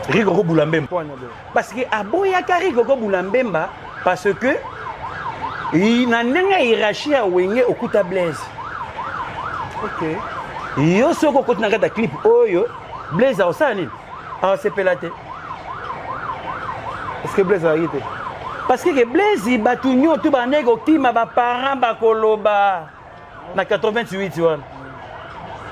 Speaker 1: Rikoko Bula Mbemba.
Speaker 2: Bwana boye.
Speaker 1: Parce que aboyaka Rikoko Bula Mbemba parce que na ndenge ya hiérarchie ya Wenge, okuta Blaise. Yo soki okoti na kati ya clip oyo, Blaise akosala nini? Akosepela te.
Speaker 2: Est ce que Blaise azalaki te?
Speaker 1: Parce que ke Blaise, bato nyonso bandeki kokima, baparent bakoloba na 88 wana.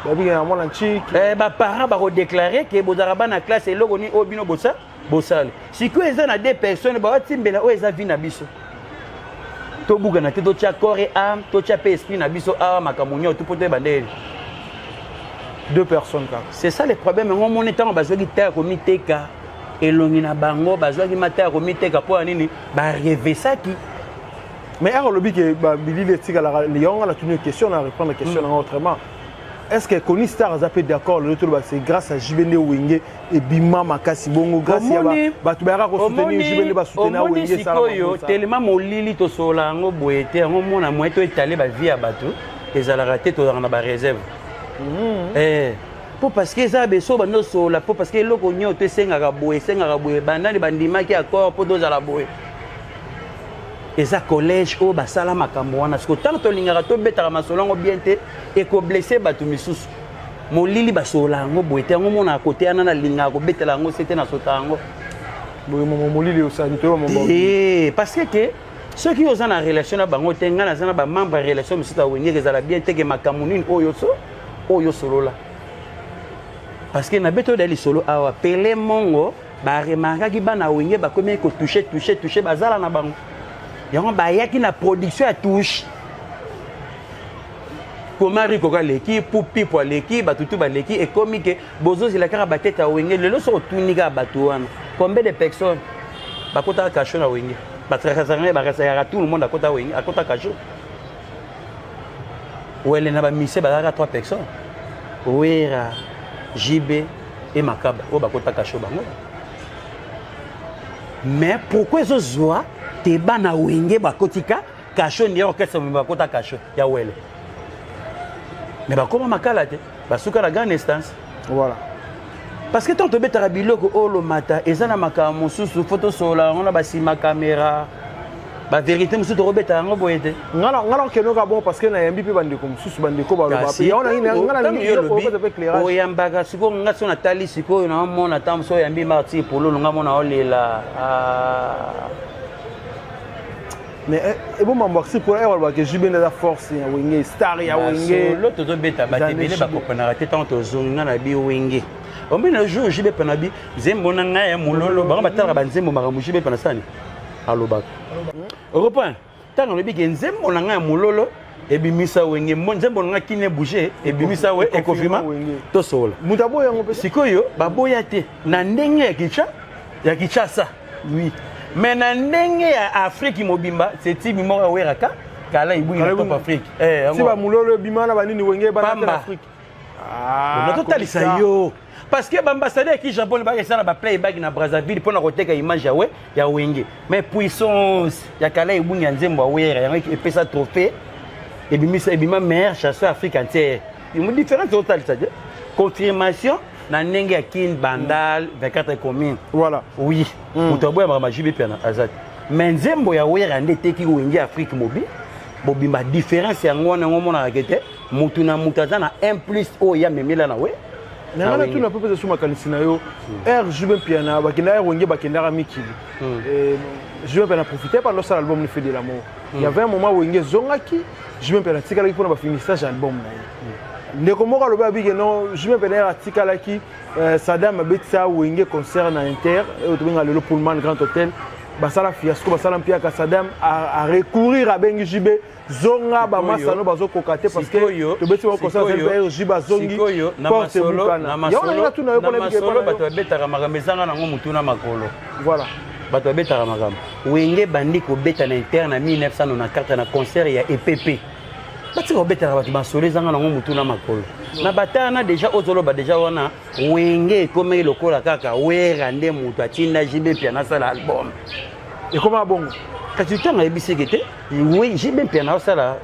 Speaker 2: Babiki na mwana ntiki.
Speaker 1: Baparent bakodéclarer ke bozalaka bana classe, eloko nini oyo bino bosa bosala sikoyo? Eza na deux personnes baotimbela oyo eza vie na biso, tobukana te, totya corps et âme, totya mpe esprit na biso awa, makambo nyonso mpo toyeba ndenge.
Speaker 2: Deux personnes kaka.
Speaker 1: C'est ça le problème. Yango omoni, ntango bazwaki ta ya komiteka elongi na bango, bazwaki mata ya komiteka mpo ya nini? Barevesaki.
Speaker 2: Mais ere olobi ke bilili etikalaka yango, nga natuni question na reprendre question nanga autrement: est ce que Koni Star aza mpe d'accord lelo toloba c'est grâce à JB nde Wenge ebima makasi bongo, grâce ya bato bayaka kosoutenir JB nde basoutenir
Speaker 1: Omoni
Speaker 2: Wenge?
Speaker 1: Sikoyo telema molili, tosolola yango boye te. Yango mona moye toetale bavie ya bato ezalaka te, tozalaka na baréserve mpo parce que eza beso bando osolola, mpo parce que eloko nyonso to esengaka boye, esengaka boye, bandani bandimaki accord mpo tozala boye. Eza collège oyo basala makambo wana. Siko ntango tolingaka tobetaka masolo yango bien te, ekoblesser bato misusu. Molili, basolola yango boye te. Yango monaka kote wana, nalingaka kobetela yango se te, nasota yango.
Speaker 2: Boye molili osali toyeba.
Speaker 1: Te, parce que ke soki oza na relation na bango te, ngai naza na bamembre ya relation mosusu ya Wenge, ezala bien te ke makambo nini oyo so oyo osolola, parce que nabeti oyo da lisolo awa, pele mongo baremarkaki bana Wenge bakomi kotouche, touche, touche, bazala na bango. Yango bayaki na production ya touche koma Rikoko aleki, Pupipo aleki, bato tu baleki. Ekomi ke bozozela kaka batete ya Wenge. Lelo soki otuni kaka bato wana, combien de personnes bakotaka cachot na Wenge? Bakasaka tout le monde akota Wenge, akota cachot. Wele na bamise bazalaka trois personnes, Wera, JB e Makaba, oyo bakota cachot bango. Mais pourquoi ezozwa te bana Wenge bakotika cachot nde orchestre bakota cachot ya Wele, mais bakóma makala te, basuka na grande instance? Parce que ntango tobetaka biloko oyo lomata, eza na makambo mosusu fo tosolola yango na basima caméra, bavérité mosusu tokobeta yango boye te.
Speaker 2: Nga na okende kaka bon, parce que nayambi mpe bandeko mosusu, bandeko baloba mpe yango.
Speaker 1: Ntango oyambaka sikoyo, nga so natali sikoyo, naomona ntango mosu oyambi Marti Pololo, nga mona olela.
Speaker 2: Mais ebomambo akisi po balobaka JB nde aza force ya Wenge, star ya Wenge.
Speaker 1: Lo tozobeta, bato ebele bakomprenaka te. Ntango tozongi, nga na bi Wenge, ombi na jour JB mpe na bi nzembo na ngai ya Mololo, bango batalaka banzembo, makambo JB mpe na sani alobaka reprend. Ntango alobi ke nzembo na ngai ya Mololo ebimisa Wenge, nzembo na ngai Kine Bouge ebimisa we, ekofima tosola.
Speaker 2: Moto aboya yango mpe?
Speaker 1: Sikoyo baboya te na ndenge ya kicha ya Kinshasa, oui, mais na ndenge ya Afrique mobimba, c'est moko aweraka kala ebungi na top Afrique.
Speaker 2: Si bamololo ebima na banini, Wenge ebana te na Afrique.
Speaker 1: Totalisa yo, parce que baambassadeur eki Japon bakesala baplayback na Brazzaville mpona koteka image ya we ya Wenge, mais puissance ya kala ebungi ya nzembo awera, yango epesa trophée, ebimisa ebima meilleur chasseur Afrique entière. Différence otalisa te, confirmation na ndenge ya Kin, Bandal, 24 commune. Oui, moto aboyamaka majibe mpe aza te, mais nzembo ya Wera nde eteki Wenge Afrique mobi bobimba. Différence yango wana, yango omonaka ke te, motu na motu aza na 1 plus oyo ya memela na we.
Speaker 2: Nanga natuna mpe pesa so makanisi na yo. Air JB Mpiana bakendaka Wenge, bakendaka mikili. JB Mpiana profite pendant osala album ni Feu de l'amour. Il y avait un moment Wenge ezongaki, JB Mpiana atikalaki mpona bafinissage album na ye. Ndeko moko alobi abike non, JB Mpiana atikalaki Sadam abetisa Wenge concert na Inter oyo tobenga lelo Pullman Grand Hotel. Basala fiasco, basala mpiaka. Sadam a recourir, abengi JB: zonga, bamasano bazokoka te parce que tobeti bango concert JB azongi, porte ebukana. Yango nalinga tuna yo
Speaker 1: mpona masolo. Bato babetaka makambo ezanga nango motu na makolo.
Speaker 2: Voilà.
Speaker 1: Bato babetaka makambo. Wenge bandi kobeta na Inter na 1994 na concert ya EPP. Batika kobetaka bato masolo ezanga nango motu na makolo. Na batana déjà ozoloba déjà wana, Wenge ekomaki lokola kaka Wera nde moto atinda JB Mpiana asala album.
Speaker 2: Ekoma bongo.
Speaker 1: Kasi ntango ayebisiki te, JB Mpiana osala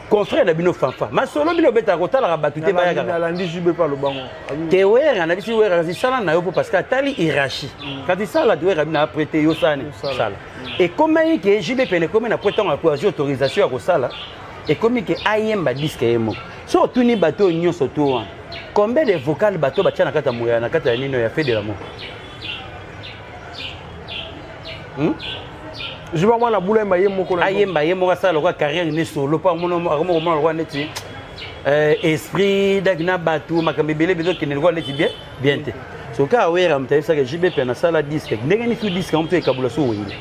Speaker 1: confrère na bino fanfa masolo, bino obetaka kotalaka bato te bayakaka.
Speaker 2: Nalandi JB mpe alobango.
Speaker 1: Te, Wera na bisi, Wera kasi sala na yo mpo parce que atali hiérarchie. Kasi sala te, Wera bino après te yo sani sala. Ekomaki ke JB pene ekomi na po ntango azwi autorisation ya kosala, ekomi ke ayemba disque ye moko. So otuni bato oyo nyonso to wana, combien de vocal bato batia na kati ya moya, na kati ya nino ya Feux de l'amour?
Speaker 2: JB mwana bula ayemba ye moko.
Speaker 1: Ayemba ye moko, asala lokola carrière ne solo, mpo akoma komona lokola neti esprit daki na bato, makambo ebele bezokende lokola neti bien bien te. Soki awera moto ayebisaka JB mpe nasala disque ndenge nini? Su disque yango moto ekabula so Wenge.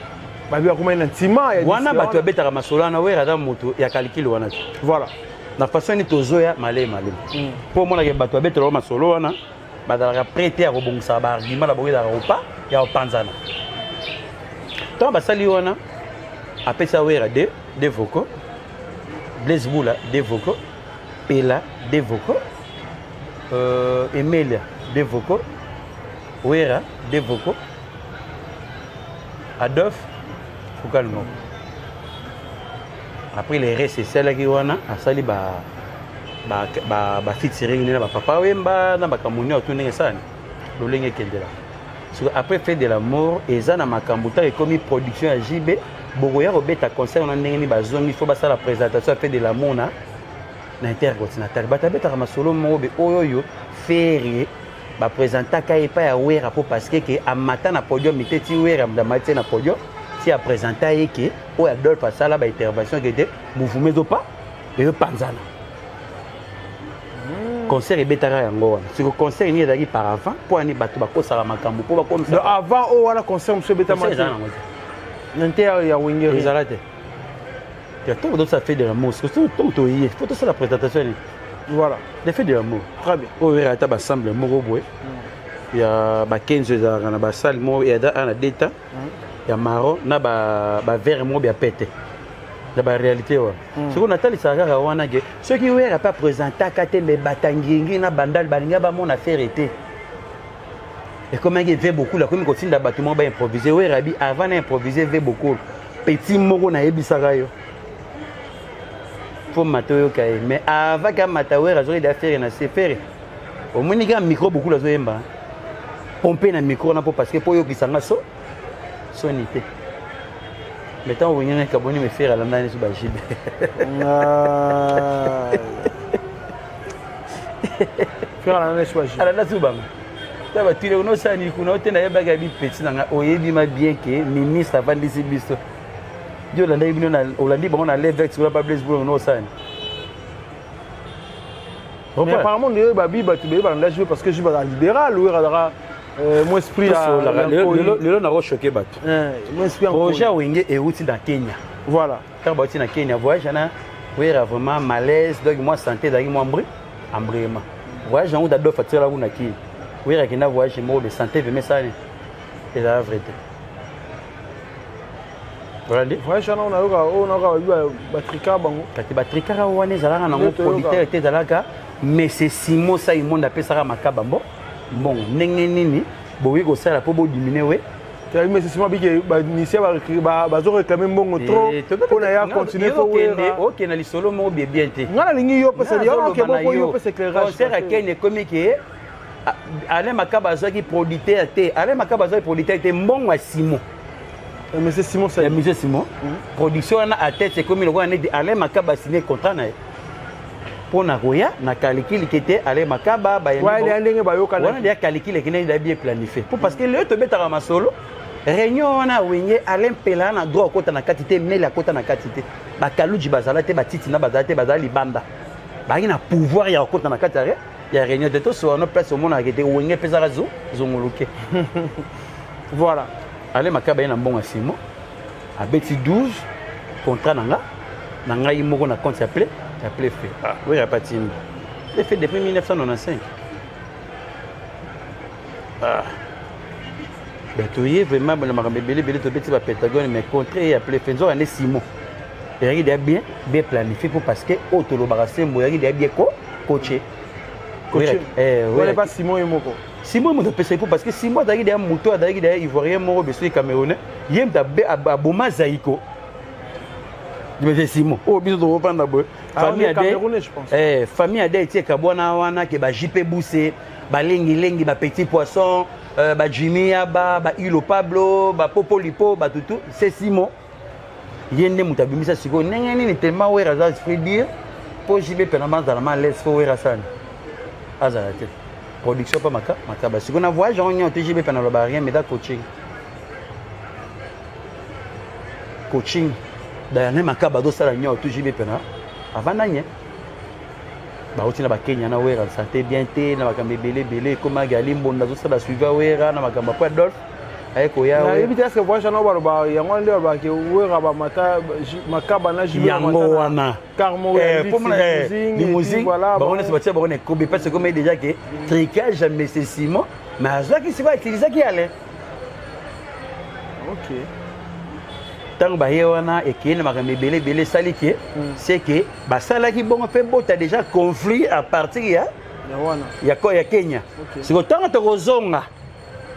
Speaker 2: Babi bakomai na ntima.
Speaker 1: Wana bato babetaka masolo wana. Wera aza moto ya calcul wana te.
Speaker 2: Voilà.
Speaker 1: Na façon nini tozoya malemi malemi mpo omonaka bato babetelaka masolo wana, bazalaka prêt te ya kobongisaka baargument na bango, ezalaka kopa ya kopanzana. Ntango basali wana, apesa Wera deux vocaux, Blaise Bula deux vocaux, Pela deux vocaux, Emelia deux vocaux, Wera deux vocaux, Adolphe vocal moko. Après les restes esalaki wana, asali ba bafeaturing nde na bapapa Wemba na makambo nyonso tu ndenge esalani lolenge ekendela. Soki après Feux de l'amour eza na makambo, ntango ekomi production ya JB, bokoya kobeta concert wana ndenge nini? Bazongi, fo basala présentation ya Feux de l'amour na Intercontinental. Bato abetaka masolo moko be oyo oyo Ferre baprésentaka ye epai ya Wera mpo parce que ke amata na podium te, ti Wera amati te na podium ti aprésenta ye, ke oyo Adolphe asala baintervention ke te, mouvement ezopa ezopanzana. Concert ebetaka yango wana. Siko concert nini ezalaki par avant? Mpo ani bato bakosaka makambo mpo bakomisa.
Speaker 2: Avant oyo wana, concert mosusu ebetama
Speaker 1: te
Speaker 2: na nte ya Wenge?
Speaker 1: Ezala te. Ntango tosala Feux de l'amour, ntango toye fo tosala présentation nini?
Speaker 2: Voilà.
Speaker 1: Le Feux de l'amour.
Speaker 2: Très bien.
Speaker 1: Oyo ata basemble moko boye ya bakenzo ezalaka na basale moko eza na deta ya marron na bavert moko ya pete na baréalité wana. Sikoyo natalisaka kaka wana ke soki Wera mpe aprésentaka te, me batangingi na Bandal balinga bamona Ferre te. Ekomaki ve Bokulu akomi kotinda bato moko baimprovise. Wera bi avant na improvise ve Bokulu, petit moko nayebisaka yo fo mata oyoka ye, mais avant ka mata, Wera azoki da Ferre na se. Ferre omoni kaka micro, Bokulu azoyemba, pompe na micro wana mpo parce que mpo oyokisanga so soni te. Mais ntango Wenge kaboni, me Ferre alanda neti baJB.
Speaker 2: Ferre alanda neti baJB.
Speaker 1: Alanda su bango. Ta batuli kuna, osala nini kuna? Ote nayebaki ya bipeti na ngai, oyebi ma bien ke ministre avandisi biso di olandaki bino, olandi bango na levex kuna pa Blaise Bula, osala nini?
Speaker 2: Mais apparemment nde babi bato beye balanda JB parce que JB aza libéral, oyo azalaka mo esprit.
Speaker 1: Lelo nakochoquer bato. Projet ya Wenge euti na Kenya.
Speaker 2: Voilà.
Speaker 1: Ntango bauti na Kenya, voyage wana, Wera vraiment malaise, donc mwa santé ezalaki mwa mbri embrayement. Voyage yango Adolphe atikala kuna kini, Wera akenda voyage moko de santé vraiment esali ezala vrai te. Olandi?
Speaker 2: Voyage wana onayoka, oyo nayoka babi batrika bango.
Speaker 1: Kati batrikaka wana ezalaka nango producteur te, ezalaka monsieur Simon Saimonde apesaka Makaba mbo mbongo. Ndenge nini bokoki kosala mpo bodimine we?
Speaker 2: Monsieur Simon abiki banisia bazoréclame mbongo trop mpona ya continue fo.
Speaker 1: Okende lisolo moko bie bien te.
Speaker 2: Nga nalingi yo pesa yo pesa éclairage.
Speaker 1: Concert ya Kenya ekomi ke Alain Makaba azwaki producteur te. Alain Makaba azwaki producteur te, mbongo ya Simon.
Speaker 2: Monsieur Simon.
Speaker 1: Ya monsieur Simon. Production wana a tête ekomi lokola neti Alain Makaba asigné contrat na ye mpo na koya na kalikiliki te. Alain Makaba
Speaker 2: ndenge bayokana.
Speaker 1: Wana deya calcul ekendaki da bien planifié po parce que lelo tobetaka masolo. Réunion wana Wenge, Alain Mpela na droit akota na kati te, Mele akota na kati te, bakaluji bazala te, batiti na bazala te, bazala libanda. Bazalaki na pouvoir ya kokota na kati ya réunion te. Tosola no place omonaka ete Wenge epesaka zongoluke.
Speaker 2: Voilà.
Speaker 1: Ale Makaba ye na mbongo ya Simo, abeti 12 contrat na nga na ngai moko na compte ya ple fait. Ah, oyo apatindi ple fait depuis 1995. Ah, bato ye vraiment na makambo ebele ebele, tobeti bapentagone, mais contrat ye ya ple fait nzoka nde Simo ezalaki déjà bien bien planifié, po parce que oyo tolobaka sembo ezalaki déjà bien ko coaché.
Speaker 2: Wana pas Simon ye moko?
Speaker 1: Simon moto apesaki, po parce que Simon azalaki déjà moto, azalaki déjà Ivoirien moko besoki Camerounais, ye moto aboma Zaiko. Mais Simon oyo biso tokopanda boye, famille ade etie ekabwana wana ke baJP Buse, balengilengi, bapetit poisson, bajimi yaba, bailo Pablo, bapopolipo, batutu, c'est Simon ye nde moto abimisa. Sikoyo ndenge nini? Tellement Wera aza esprit dire mpo JB mpena bazala ma lese, fo Wera asani azala te production mpa maka Makaba. Sikoyo na voyage yango nyonso te, JB mpe naloba rien, mais eza coaching, coaching dayane Makaba azosala nyonso tu. JB mpena avanda nye, bauti na bakenya na Wera, santé bien te, na makambo ebele ebele. Ekomaki Ali Mbonda azosala suivi ya Wera na makambo apo Adolphe aye koya.
Speaker 2: Nayebi te, est-ce voyage wana baloba yango wana nde balobaki Wera bamata Makaba na
Speaker 1: JB? Yango wana limousine, bango nyonso batia bango na ekobe, parce que déjà ke tricage ya monsieur Simon, mais azwaki sikoyo, atilisaki ale. Ntango baye wana, ekei na makambo ebele ebele, esali ke c'est que basalaki bongo mpe bota déjà conflit à partir ya Kenya. Sikoyo ntango tokozonga,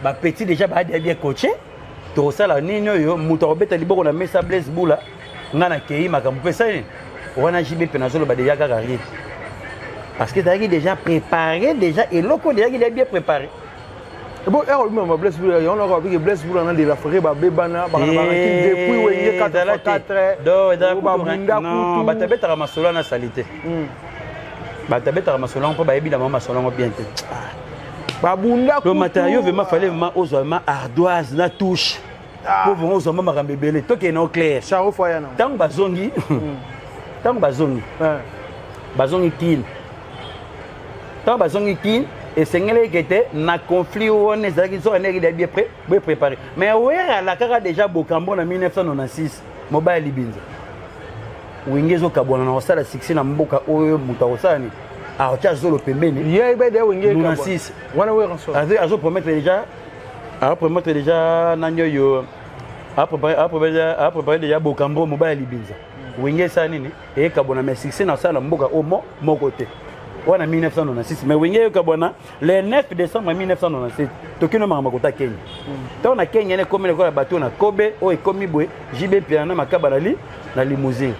Speaker 1: bapeti déjà baadi bien coaché, tokosala nini? Oyo moto akobeta liboko na mesa, Blaise Bula. Nga nakei makambo mpe esali nini wana, JB mpe nazoloba déjà kaka rien, parce que ezalaki déjà préparé, déjà eloko ezalaki déjà bien préparé.
Speaker 2: Bon, ere olobima Blaise Bula yango, naka babiki Blaise Bula na de la Forêt babebana depuis Wenge 4x4, babunda kutu.
Speaker 1: Bato abetaka masolo wana asali te, bato abetaka masolo yango mpo bayebi na bango masolo yango bien te.
Speaker 2: Babunda.
Speaker 1: Le matériau vraiment, fallait vraiment ozwa vraiment ardoise na touche po vraiment ozwa ma makambo ebele. Tokende au clair. Ntango bazongi, bazongi Kine, ntango bazongi Kine, esengelaki ete na conflit wana ezalaki soki ndenge bien bien préparé. Mais Wera alakaka déjà Bokambo na 1996, mobali libinza, Wenge ezokabwana na kosala succès na mboka oyo, moto akosala nini? Akotia zolo pembeni.
Speaker 2: 96
Speaker 1: azopromettre déjà, apromettre déjà nani oyo, apréparé déjà Bokambo, mobali ya libinza, Wenge esala nini? Eyekabwana, mais succès na kosala na mboka oyo mo moko te. Wana 1996, mais Wenge eyekabwana le 9 décembre 1997. Tokende makambo kota Kenya. Ntango na Kenya ene ekomi lokola bato na kobe oyo ekomi boye, JB Mpiana na Makaba na limousine.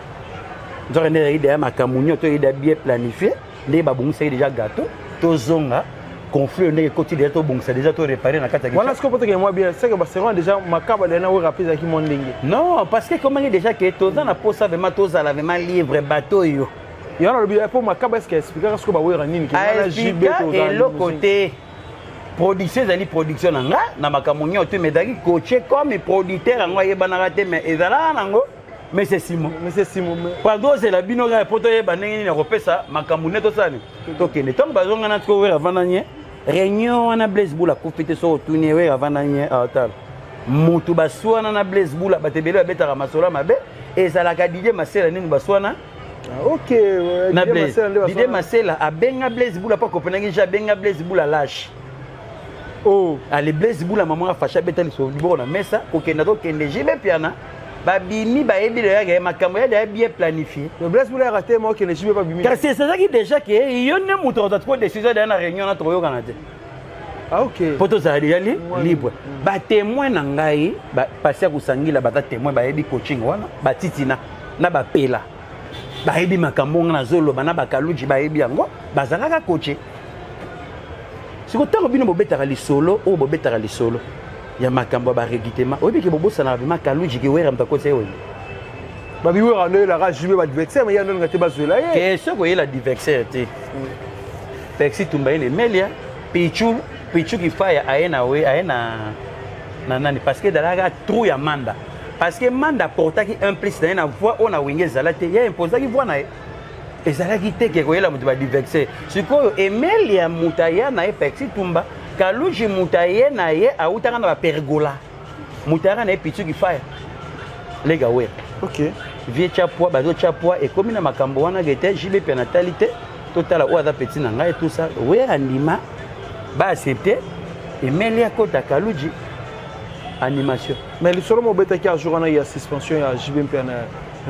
Speaker 1: Nzoka nde ezalaki deya makambo nyonso toyei deya bien planifié, ndenge babongisaki déjà gâteau. Tozonga, conflit oyo ndenge ekoti déjà, tobongisa déjà, toréparé na kati
Speaker 2: ya wana. Sikoyo po tokende mwa bien, c'est que baseron déjà Makaba deya na Wera mpe ezalaki mwa ndenge.
Speaker 1: Non, parce que ekomaki déjà ke toza na posa vraiment tozala vraiment libre, bato oyo.
Speaker 2: Yango nalobi mpo Makaba, est-ce expliquaka sikoyo bawera nini?
Speaker 1: Aexplika eloko te. Production ezali production na nga na makambo nyonso te, mais ezalaki coaché comme producteur yango ayebanaka te, mais ezalaka nango mais c'est Simon.
Speaker 2: Mais c'est Simon.
Speaker 1: Pardon, ozela bino kaka po toyeba ndenge nini akopesa makambo nde tosala nini, tokende. Ntango bazonga na tiko, Wera avanda nye réunion wana, Blaise Bula akufi te. Soki otuni ye, Wera avanda nye, atala motu baswana na Blaise Bula. Bato ebele babetaka masolo mabe, ezalaka Didie Masela nini baswana.
Speaker 2: Ok.
Speaker 1: Na Blaise, Didie Masela abenga Blaise Bula mpo akopenaki je abenga Blaise Bula lâche.
Speaker 2: Oh.
Speaker 1: Ale, Blaise Bula mama afashe, abeta lisolo liboko na mesa, kokenda tokende. JB Mpiana babimi, bayebi leyaka makambo ya deya bien planifié.
Speaker 2: Blaise Bula yaka te, okende JB babimi.
Speaker 1: Kasi ezalaki déjà ke yo nde moto akozwa tiko décision deya na réunion na tokoyokana te.
Speaker 2: Ah, ok.
Speaker 1: Mpo tozala déjà libre. Batémoin na ngai, pasi ya kosangila, baza témoin, bayebi coaching wana, batitina na bapela, bayebi makambo nga nazoloba na bakaluji, bayebi yango, bazalaka coaché. Siko ntango bino bobetaka lisolo oyo, bobetaka lisolo ya makambo ya barecrutement, oyebi ke bobosanaka vraiment Kaluji ke Wera moto akosi ye Wenge.
Speaker 2: Babi Wera ndo oyelaka JB baadversaire, mais ye ndolinga te bazwela ye.
Speaker 1: Ke soki oyela adversaire te, Pexi Tumba ye na Emelia, Pichu Pichu Kifaya aye na we aye na nani, parce que ezalaka trou ya Manda, parce que Manda aportaki un plus na ye na voix oyo na Wenge ezala te, ye imposaki voix na ye. Ezalaki te ke koyela moto badiversaire. Sikoyo Emelia, moto aya na ye Pexi Tumba, Kaluji, moto aye na ye awutaka na bapergola, moto ayaka na ye Pituki Fire lega Wera. Vie tya poids, bazotya poids, ekomi na makambo wana ke te JB mpe natali te, totala oyo aza petit na ngai, tout ça. Wera ndima, baaccepte Emelia kota Kaluji animation.
Speaker 2: Mais lisolo mobetaki ya jour wana ya suspension ya JB mpe na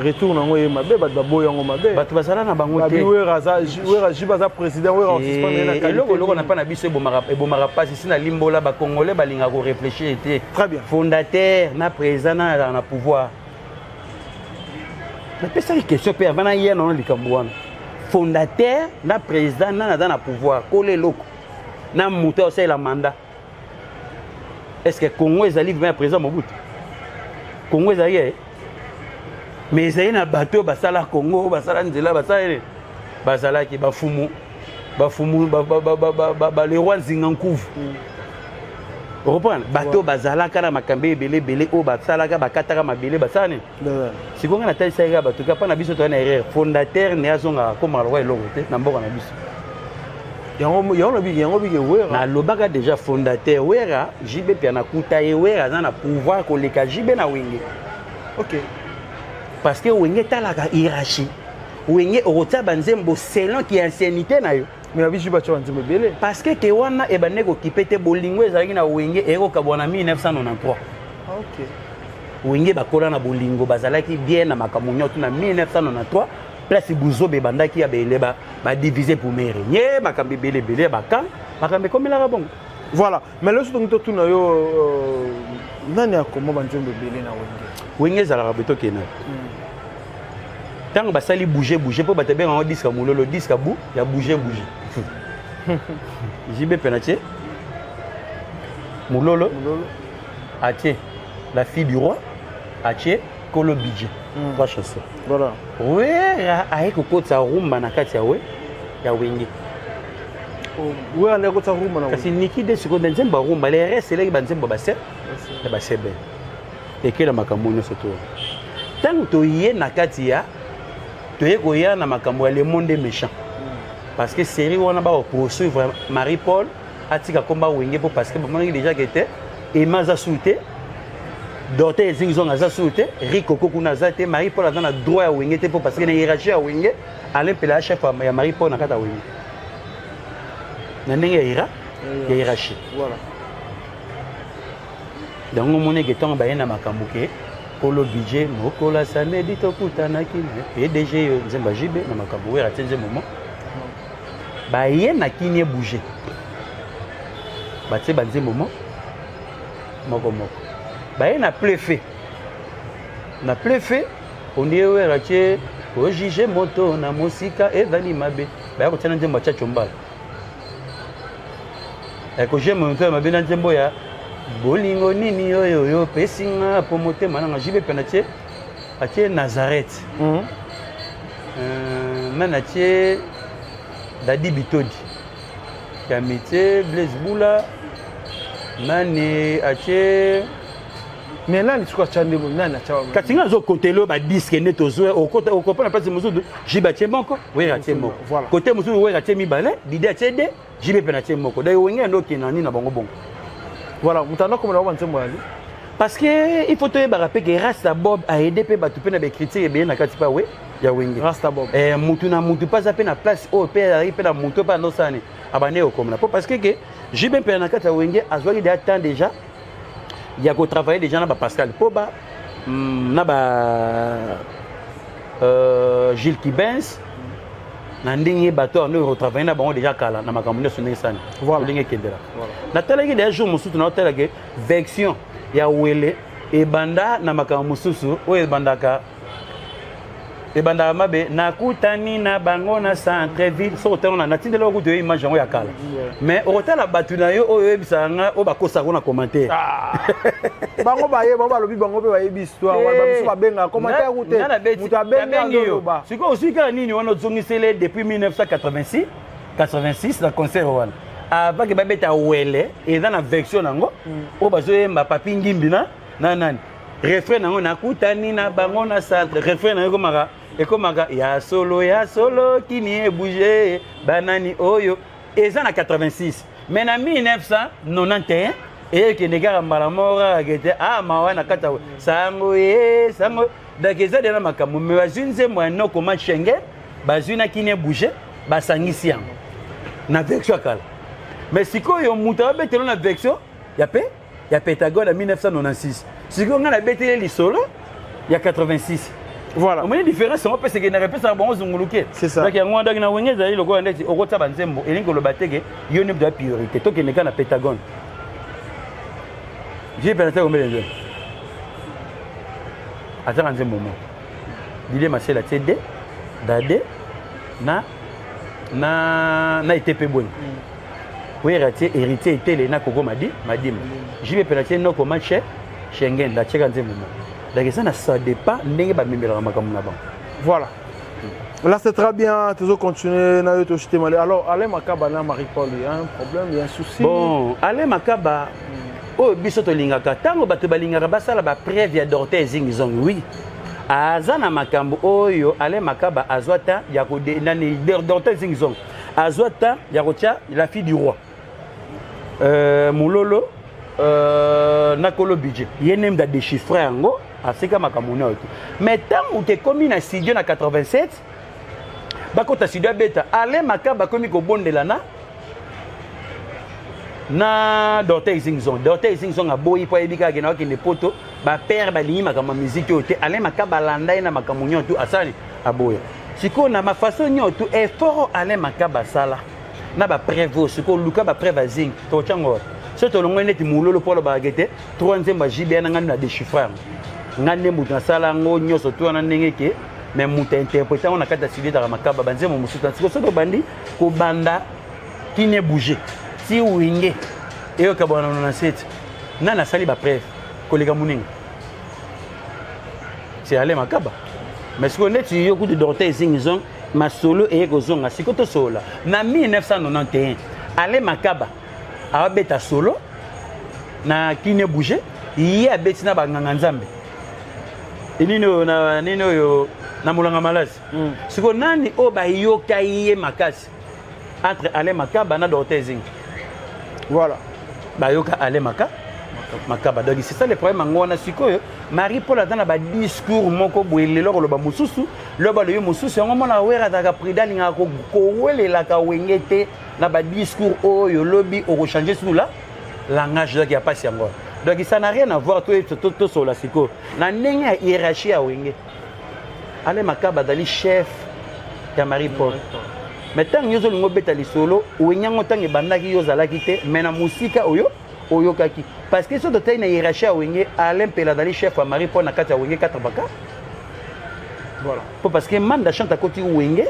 Speaker 2: retour nango ye mabe, bato baboyi yango mabe.
Speaker 1: Bato bazala na bango te.
Speaker 2: Babi Wera aza Wera, JB aza président, Wera osuspendre na qualité.
Speaker 1: Eloko eloko na mpa na biso ebomaka mpasi si na limbola. Bacongolais balingaka koréfléchir te.
Speaker 2: Très bien.
Speaker 1: Fondateur na président na azala na pouvoir. Napesaki question mpe avant naya nano likambo wana: fondateur na président, nani aza na pouvoir? Kola eloko na moto aosalela mandat. Est ce que Congo ezali vraiment ya président Mobutu? Congo ezali ye, mais ezali na bato oyo basala Congo, basala nzela, basala nini, bazalaki bafumu, bafumu, baleroy Nzinga Nkuvu, reprendre bato oyo bazalaka na makambo ebele ebele oyo basalaka, bakataka mabele, basala nini. Sikoyo ngai natalisaki kaka bato kaka mpa na biso toza na erreur. Fondateur ne azongaka komaka lokwa eloko te na mboka na biso.
Speaker 2: Yango yango biki, yango biki Wera.
Speaker 1: Nalobaka déjà fondateur Wera, JB mpe nakuta ye. Wera aza na pouvoir koleka JB na Wenge. Parce que Wenge etalaka hiérarchie. Wenge okotia banzembo selon ki ancienneté na yo.
Speaker 2: Mais babi JB atya banzembo ebele.
Speaker 1: Parce que ke wana ebande kokipe te. Bolingo ezalaki na Wenge ekokabwa na 1993.
Speaker 2: Ah, ok.
Speaker 1: Wenge bakola na bolingo, bazalaki bien na makambo nyonso. Na 1993, place buzoba ebandaki ya bele, badivise pour mieux régner, makambo ebele ebele ya bakan, makambo ekomelaka bongo.
Speaker 2: Voilà, mais lelo soki totuna yo, nani akoma banzembo ebele na Wenge?
Speaker 1: Wenge ezalaka boye. Tokende ntango basali bouge bouge, mpo bato ebengango disque mololo, disque bu ya bouge bouge. JB mpe na tie mololo.
Speaker 2: Mololo.
Speaker 1: Atie La fille du roi, atie Kolo Budget, trois chansons. Wera aye kokotisa rumba na kati ya we ya Wenge.
Speaker 2: Wera nde akotisa rumba na
Speaker 1: Kasi niki de sikoyo nzembo ya rumba, le reste eleki banzembo base ya basebe ekela makambo nyonso. To ntango toye na kati ya toye koya na makambo ya Le monde est méchant, parce que série wana bakopoursuivre Marie Paul atika komba Wenge, mpo parce que bamonaki déjà ke te Ema aza su te, Dorte Ezingizong aza su te, Rikoko kuna aza te, Marie Paul aza na droit ya Wenge te, mpo parce que na hiérarchie ya Wenge, Alain Mpela chef ya Marie Paul na kati ya Wenge na ndenge ya hiérarchie. Yango omoneke ntango baye na makambo ke Kolo Budget, mokolo ya samedi tokutanaki na PDG, yo nzembo ya JB na makambo Wera tie nzembo mo baye na kini ebouge, batie banzembo mo moko moko, baye na plefe na plefe ondie Wera tie kojuge moto na mosika ezali mabe, baya kotia na nzembo ya Tchatcho Mbala, kojuge moto ya mabe na nzembo ya bolingo nini oyo oyo opesi nga mpo motema nanga. JB mpe na tie, atie Nazareth. Nani atie? Dadi Bitodi ya métier, Blaise Bula, nani atie?
Speaker 2: Mais nani sikoyo atya nde? Nani atya?
Speaker 1: Kasi nga azokotela oyo badisque nde tozwa, okopona place mosusu JB atie moko, Wera atie moko. Kote mosusu Wera atie mibale, Didi atie de, JB mpe na tie moko. Donc Wenge nde okende na nini na bango bongo.
Speaker 2: Voilà, moto anakomela bango banzembo yali.
Speaker 1: Parce que il faut toyebaka mpe ke Rasta Bob aide mpe bato mpe na baécriture ebele na kati mpe awe ya Wenge.
Speaker 2: Rasta Bob.
Speaker 1: Mutu na mutu mpe aza mpe na place oyo mpe azalaki mpe na mutu mpe andosala nini, abandi kokomela mpo parce que ke JB mpe na kati ya Wenge azwaki déjà temps déjà ya kotravailler déjà na bapascal mpo ba na ba Gilles Kibens, na ndenge bato yango kotravaille na bango déjà kala na makambo nyonso ndenge sani. Ndenge ekendelaka, natalaki déjà jour mosusu, naotalaki version ya Wele ebanda na makambo mosusu oyo ebandaka mabe, nakutani na bango na centre ville. Soki otala, natindeli okutu yo image yango ya kala, mais okotala bato na yo oyo oyebisaka nga oyo bakosaka na commentaire.
Speaker 2: Bango baye, bango balobi, bango mpe bayebi histoire wana. Babiso babengaka commentaire ku te, moto abengi azoloba.
Speaker 1: Sikoyo osui kaka nini wana ozongisele depuis 1986 86 na concert wana, avant ke babeta Wele, eza na version nango oyo bazoyemba Papi Ngimbi na nani. Refrain nango nakutani na bango na centre, refrain nango ekomaka ekomaka ya solo ya solo kini ebouge banani oyo eza na 86, mais na 1991 eyekende kaka mbala moko kaka kete a mawa na kati ya sango ye sango. Donc eza deja makambo, mais bazwi nzembo ya nokoma Schengen, bazwi na Kin ebouge, basangisi yango na version ya kala. Mais sikoyo moto abetelo na version ya pe ya Pentagone ya 1996, sikoyo ngai nabeteli lisolo ya 86. Omoni différence yango mpe sekendaka, epesaka bango zunguluke.
Speaker 2: C'est ça.
Speaker 1: Donc yango wana, donc na Wenge ezali lokola ndeti okotia banzembo, elingi koloba teke yo nde moto ya priorité. Tokende kaka na Pentagone, JB ata combien de nzembo? Ataka nzembo moko. Didier Masela atie de dade na etepe bweni. Wera atie Héritier Etele na Koko Madi Madima. JB mpe atie noko Mache Schengen, atiaka nzembo moko. Donc eza na ça dépend ndenge bamemelaka makambo na bango.
Speaker 2: Voilà. Là, c'est très bien. Toujours continuer. Na yo toshite malé. Alors, Alain Makaba na Marie-Paul, il y a un problème, il y a un souci.
Speaker 1: Bon, Alain Makaba oyo biso tolingaka, ntango bato balingaka basala bapreuve ya Dorte Zingizong, oui, aza na makambo oyo. Alain Makaba azwa ta ya kode nani, Dorte Zingizong azwa ta ya kotia La Fille du Roi, mololo nakolo budget, ye nde mutu adéchiffre yango, aseka makambo nyonso te. Mais ntango tekomi na studio na 87, bakota studio, abeta, Alain Makaba akomi kobondela na Dorte Zingzong. Dorte Zingzong aboyi mpo ayebi kaka kende akende poto, bapere balingi makambo ya miziki oyo te. Alain Makaba alanda ye na makambo nyonso tu, asali aboya. Sikoyo na mafaçon nyonso tu, effort Alain Makaba asala na bapreuve oyo, sikoyo luka bapreuve ya Zing, tokotyango so tolongoi neti mololo mpo alobaka te trois nzembo ya JB na ngai na déchiffre yango, ngai nde moto nasala yango nyonso tu wana ndenge ke, mais moto ainterprète yango na kati ya studio ezalaka Makaba. Banzembo mosusu, sikoyo soki tobandi kobanda Kin ebouge ti Wenge eyokabwana na 97, nani asali bapreuve koleka moninga? C'est Alain Makaba. Mais sikoyo neti yo kutu Dorte Zingizong, masolo eye kozonga. Sikoyo tosolola na 1991, Alain Makaba awabeta solo na Kin ebouge, ye abeti na banganga nzambe nini oyo na nini oyo na molanga malasi. Sikoyo nani oyo bayoka ye makasi entre Alain Makaba na Dorte Zing? Bayoka Alain Makaba. Donc c'est ça le problème yango wana. Sikoyo Marie Paul aza na badiscours moko boye, lelo koloba mosusu, loba alobi mosusu. Yango mona Wera azalaka prida, alingaka kowelelaka Wenge te na badiscours oyo lobi okochange sur la langage. Donc ya pasi yango wana. Donc ça n'a rien à voir. Tosola sikoyo na ndenge ya hiérarchie ya Wenge. Alain Makaba azali chef ya Marie Paul, mais ntango yo ozolinga obeta lisolo Wenge yango, ntango ebandaki yo ozalaki te, mais na mosika oyo oyokaki, parce que soki totali na hiérarchie ya Wenge, Alain Mpela azali chef ya Marie Paul na kati ya Wenge 4 baka. Po parce que Manda Chante akoti Wenge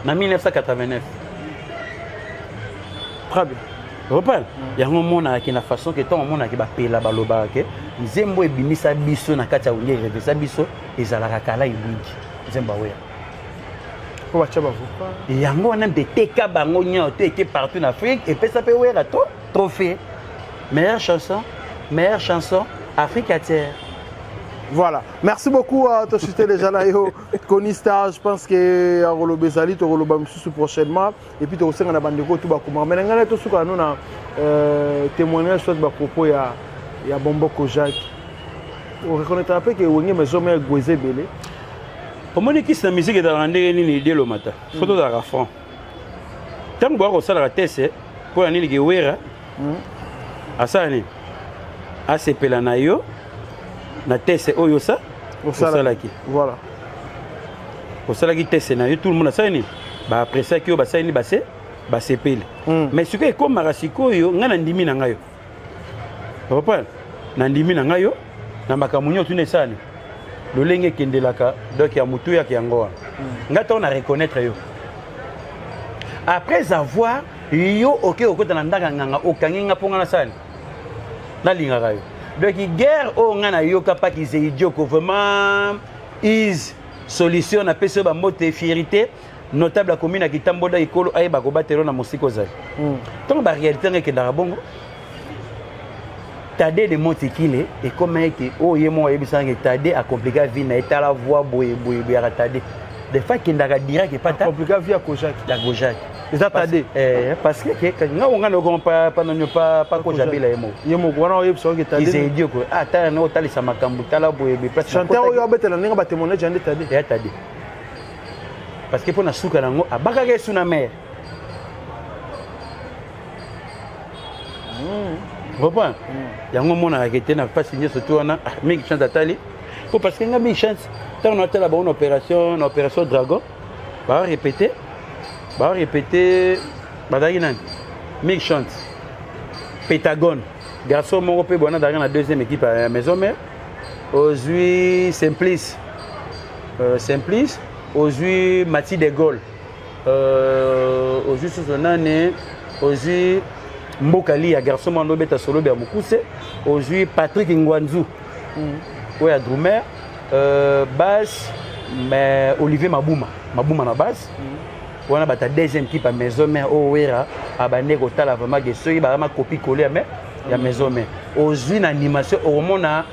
Speaker 1: na 1989.
Speaker 2: Très bien.
Speaker 1: Reprendre yango, omonaka na façon ke ntango omonaki bapela balobaka ke nzembo ebimisa biso na kati ya Wenge, erevesa biso, ezalaka kala ebwingi nzembo aweya.
Speaker 2: Mpo batya bavoka.
Speaker 1: Yango wana nde teka bango nyonso to eke partout na Afrique, epesa mpe Wera to trophée meilleure chanson, meilleure chanson Afrique atière.
Speaker 2: Voilà. Merci beaucoup à Toshite déjà là yo Koni Star, je pense que akoloba ezali, tokoloba mosusu prochainement et puis tokosenga na bandeko tu bakoma. Mais na ngai tosuka no na témoignage soit ba propos ya Bomboko Jacques. On reconnaîtra mpe ke Wenge Maison Mère gweze ebele.
Speaker 1: Omoni kisi na musique ezalaka ndenge nini? Idelomata fo tozalaka franc. Ntango boya kosalaka tese mpo na nini ke Wera asala nini, asepela na yo na tese oyo osa osalaki. Osalaki tese na yo, tout le monde asali nini, baappréciaki yo, basali nini, base basepeli. Mais sikoyo ekomaka sikoyo ngai na ndimi na ngai yo reprendre, na ndimi na ngai yo na makambo nyonso tuna esala nini, lolenge ekendelaka. Donc ya motu yaka yango wana, ngai ntango na reconnaître yo après avoir yo oke okota na ndako ya nganga, okangi nga mpo nga nasala nini, nalingaka yo. Donc guerre oyo ngai nayoka paki Zeidioko, vraiment is solution. Napesi oyo bambote, fierité notable ya commune ya Kitamboda, ekolo ayeba kobatela na mosika ozali. Ntango baréalité yango ekendaka bongo. Tade de Montikile ekoma ete oyo ye moko ayebisaka Tade acomplika vie na ye, tala voix boye boye boye yaka Tade. Des fois akendaka direct epa ta
Speaker 2: Compliqué vie ya Kojak.
Speaker 1: Ya Kojak.
Speaker 2: Eza Tade.
Speaker 1: Eh, parce que ke nga nga na ko pa pa nani pa pa Kojabela ye moko.
Speaker 2: Ye moko wana oyebisa oke Tade.
Speaker 1: Ize idiot ko. Ah tala na otalisa makambo tala boye boye
Speaker 2: place. Chanteur oyo abetela ndenge ba témoignage ya nde Tade.
Speaker 1: Ya Tade. Parce que pona suka nango abakaka esu na mère. Comprend? Yango omonaka ke te na mpasi nyonso to wana, ah, mingi chance atali po parce que nga mingi chance ntango natala bango na opération, na opération dragon, barépété barépété bazalaki nani, mingi chance Pentagone, garçon moko mpe bona azalaki na deuxième équipe ya maison mère, ozwi Simplice, Simplice, ozwi Mati de Gaulle, ozwi susu nani, ozwi Mbokali ya garçon moko obeta solo ya mokuse, ozwi Patrick Ngwanzu oyo ya drummer, basse, mais Olivier Mabuma, Mabuma na basse. Wana bata deuxième équipe ya maison mère oyo Wera abandi kotala vraiment ke soki bakama copie coller ya ya maison mère. Ozwi na animation, okomona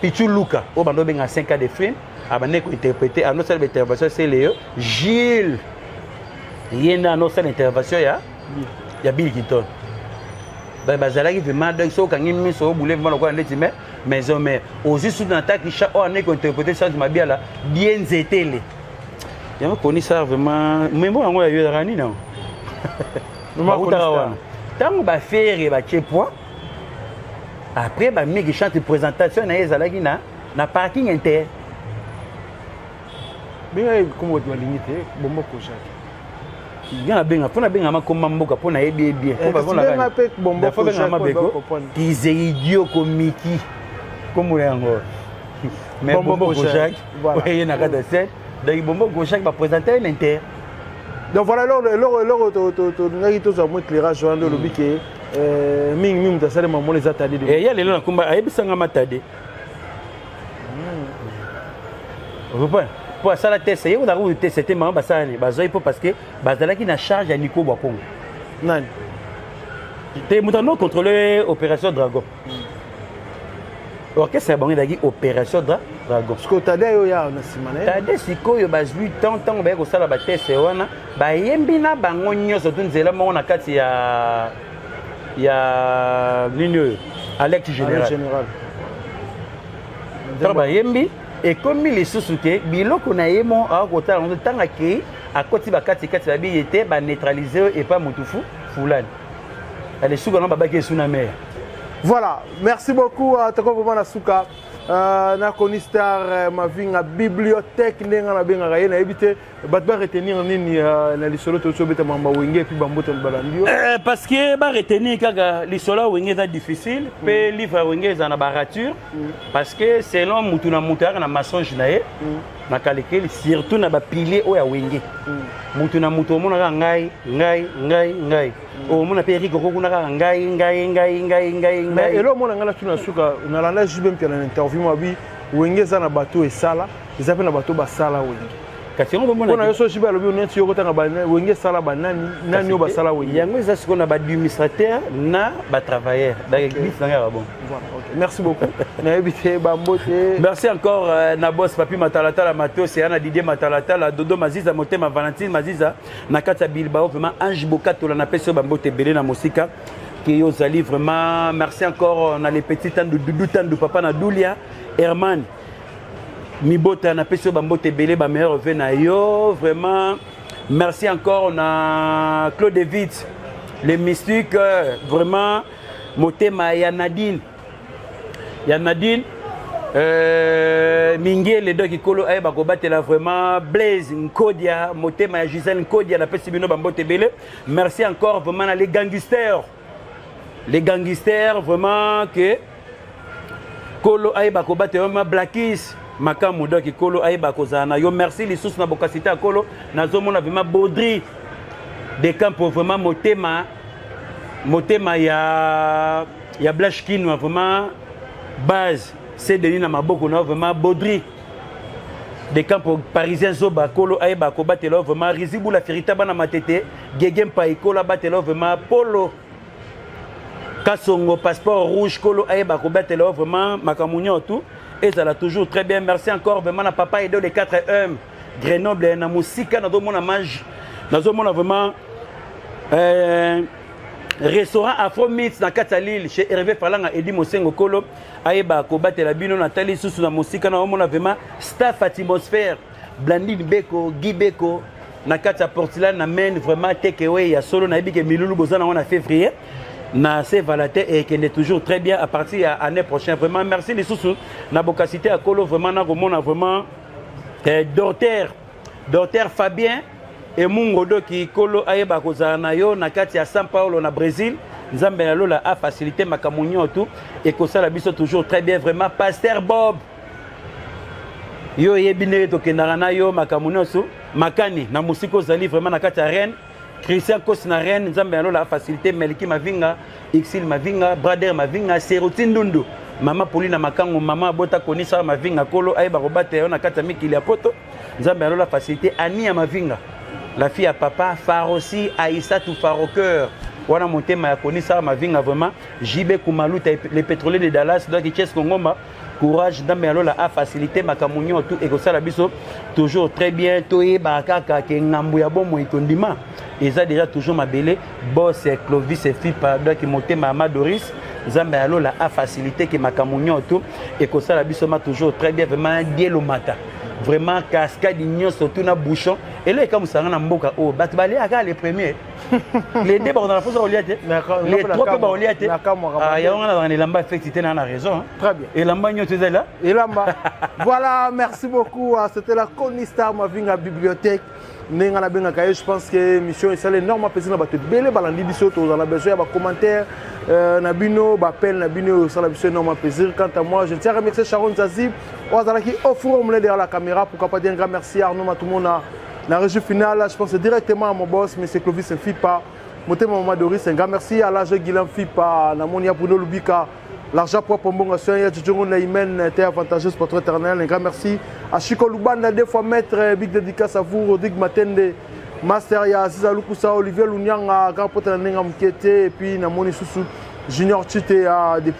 Speaker 1: Pichu Luka oyo bando obenga 5 ans de film, abandi kointerpréter, anosala baintervention seleyo Gilles, ye nde anosala intervention ya Bill Clinton. Donc bazalaki vraiment, donc soki okangi miso obule vraiment lokola ndeti me maison mère. Ozwi sutu na takisha oyo andeki kointerpréter Change Mabiala bien nzetele yango konisa vraiment membo yango ya yo ezalaka nini yango bautaka wana ntango bafere batie poids. Après bamiki chante, présentation na ye ezalaki na parking inter.
Speaker 2: Benga kombo bato balingi te, Bombo Kojak.
Speaker 1: Nga nabenga mpo nabenga makoma mboka mpo nayebi ye bien.
Speaker 2: Benga mpe Bombo
Speaker 1: Kojak. Mabeko Kizeidioko Miki, kombo na yango, mais Bombo Kojak oye na kati ya scène. Donc Bombo Kojak baprésente ye na inter.
Speaker 2: Donc voilà, eloko tolingaki tozwa mo éclairage wana nde olobi ke mingi mingi moto asalema mona eza Tade.
Speaker 1: Ya lelo nakomba ayebisanga matade comprendre mpo asala test ye kozalaka kutu test te, mama basala nini, bazwai mpo parce que bazalaki na charge ya Nico Bwakongo.
Speaker 2: Nani?
Speaker 1: Te, moto ano contrôle opération dragon, orchestre ya bango ezalaki opération dragon.
Speaker 2: Sikoyo Tade oyo ya na nsima na ye?
Speaker 1: Tade sikoyo bazwi temps ntango baye kosala batest wana, bayembi na bango nyonso tu nzela moko na kati ya nini oyo, alerte général.
Speaker 2: Général.
Speaker 1: Ntango bayembi, ekomi lisusu ke biloko na ye mo akotala yango ntango akei akoti bakatikati, babi ye te, baneutralize oyo epa motu fu fulani ale suka na babaki esu na mere.
Speaker 2: Voilà, merci beaucoup. Toko vraiment na suka na Koni Star, Mavinga bibliothèque ndenge nabengaka ye. Nayebi te bato baretenir nini na lisolo tosi obeta mamba Wenge, et puis bambote balandi yo.
Speaker 1: Parce que baretenir kaka lisolo ya Wenge eza difficile mpe livre ya Wenge eza na barature, parce que selon mutu na mutu ayaka na mensonge na ye na calcul, surtout na bapilier oyo ya Wenge. Mutu na mutu omona kaka ngai, ngai, ngai, ngai, omona mpe Erik oko kuna kaka ngai, ngai, ngai, ngai, ngai,
Speaker 2: mais
Speaker 1: ngai.
Speaker 2: Elo omona ngai natuna suka, nalanda JB Mpiana na interview mabi Wenge eza na bato esala, eza mpe na bato basala Wenge.
Speaker 1: Kasi yango
Speaker 2: mpona
Speaker 1: bomona
Speaker 2: yo so JB alobi neti yo kotanga Wenge esala banani, nani oyo basala Wenge?
Speaker 1: Yango eza sikoyo na baadministrateur na batravailleur, donc bisi nanga yaka bon.
Speaker 2: Voilà, ok, merci beaucoup. Nayebi te bambote.
Speaker 1: Merci encore na boss Papi Matalatala Matos, ya na Didier Matalatala, Dodo Maziza, motema Valentine Maziza na kati ya Bilbao, vraiment Ange Bokatola, na pesi oyo bambote ebele na mosika ke yo ozali vraiment. Merci encore na les petits Tandu, Dudu Tandu, papa na Dulia, Herman Mibota, napesi oyo bambote ebele, bameilleur ve na yo vraiment. Merci encore na Claude David le mystique, vraiment motema ya Nadine, ya Nadine Mingele, donc ekolo ayeba kobatela vraiment Blaise Nkodia, motema ya Gisèle Nkodia, napesi bino bambote ebele. Merci encore vraiment na les gangsters, les gangsters vraiment, que kolo ayeba kobatela ma Blakis makambo, donc kolo ayeba kozala na yo. Merci lisusu na bokasi te ya kolo, nazomona vraiment Baudry de Campo, vraiment motema, motema ya Blanche Kinwa, vraiment base cdni na maboko na yo vraiment. Baudry de Campo parisien zoba, kolo ayeba kobatela yo vraiment. Rizibula Ferita, bana Matete, Gege Mpai, kolo abatela yo vraiment. Polo. Kasongo, passeport rouge, kolo ayeba kobatela yo vraiment, makambo nyonso tout ezala toujours très bien. Merci encore vraiment na papa Edo de 4 M Grenoble. Na mosika nazomona mage, nazomona vraiment restaurant Afro Mix na kati ya Lille, chez Hervé Falanga, Edi Mosengo, kolo ayeba kobatela bino. Natali lisusu na mosika, naomona vraiment staff atmosphère, Blandine Beko, Guy Beko na kati ya Portland na Maine. Vraiment takeaway ya solo, nayebi ke milulu boza nango na février na Saint Valentin ekende toujours très bien à partir ya année prochaine. Vraiment merci lisusu na bokasité ya kolo. Vraiment nakomona vraiment docteur Fabien Emungo Doki, kolo ayeba kozala na yo na kati ya São Paulo na Brésil. Nzambe na lola afacilité makambo nyonso, ekosala biso toujours très bien. Vraiment pasteur Bob, yo oyebi ndenge tokendaka na yo, makambo nyonso makani na mosika ozali vraiment na kati ya Reine, Christian Kosi na Reine. Nzambe ya lola afacilité. Meliki Mavinga, Exil Mavinga, Brader Mavinga, Seruti Ndundu, mama Polina Makango, mama abota Konisa Mavinga, kolo ayeba kobatela yo na kati ya mikili ya poto. Nzambe ya lola facilité. Ani ya Mavinga, la fille ya papa Farosi, Aïssatou Farocoeur wana, motema ya Konisa Mavinga. Vraiment JB Kumaluta, le pétrolier de Dallas, donc Ches Kongomba, courage. Nzambe ya lola afacilité makambo nyonso, ekosala biso toujours très bien. Toyebaka kaka ke ngambo ya bomoi tondima eza déjà toujours mabele. Boss Clovis Fipa, donc motema ya Madoris, Nzambe ya lola afacilité ke makambo nyonso ekosala biso ma toujours très bien. Vraiment Dielo Mata, vraiment cascade nyonso tuna bouchon elo ekamusanga na mboka oyo bato baliaka les premiers, les deux bakozala mposa kolia te, les trois mpe bakolia te. Yango nga nazalaka na elamba efecti te, na raison.
Speaker 2: Très bien.
Speaker 1: Elamba nyonso ezali la.
Speaker 2: Elamba. Voilà, merci beaucoup. C'était la Konistar Mavinga bibliothèque ndenge nabengaka ye. Je pense que mission esala énorme plaisir na bato ebele balandi biso. Tozala besoin ya bacommentaire na bino, baappel na bino osala biso énorme plaisir. Quant à moi, je tiens à remercier Sharon Zazi oyo azalaki au four au derrière la caméra. Pourquoi pas dire un grand merci à Arnaud Matumona la régie finale. Je pense directement à mon boss, M. Clovis Fipa, motema mama Doris. Un grand merci à l'âge Guilain Fipa, namoni ya Bruno Lubika, l'argent propre, mbongo soin ya Djongo na Imen était avantageuse pour toi éternel. Un grand merci à Chico Lubanda, deux fois maître, big dédicace à vous. Rodrigue Matende, Master ya Aziza Lukusa, Olivier Lunyanga, grand pote na Nenga Mukete, et puis namoni susu Junior Chite depuis.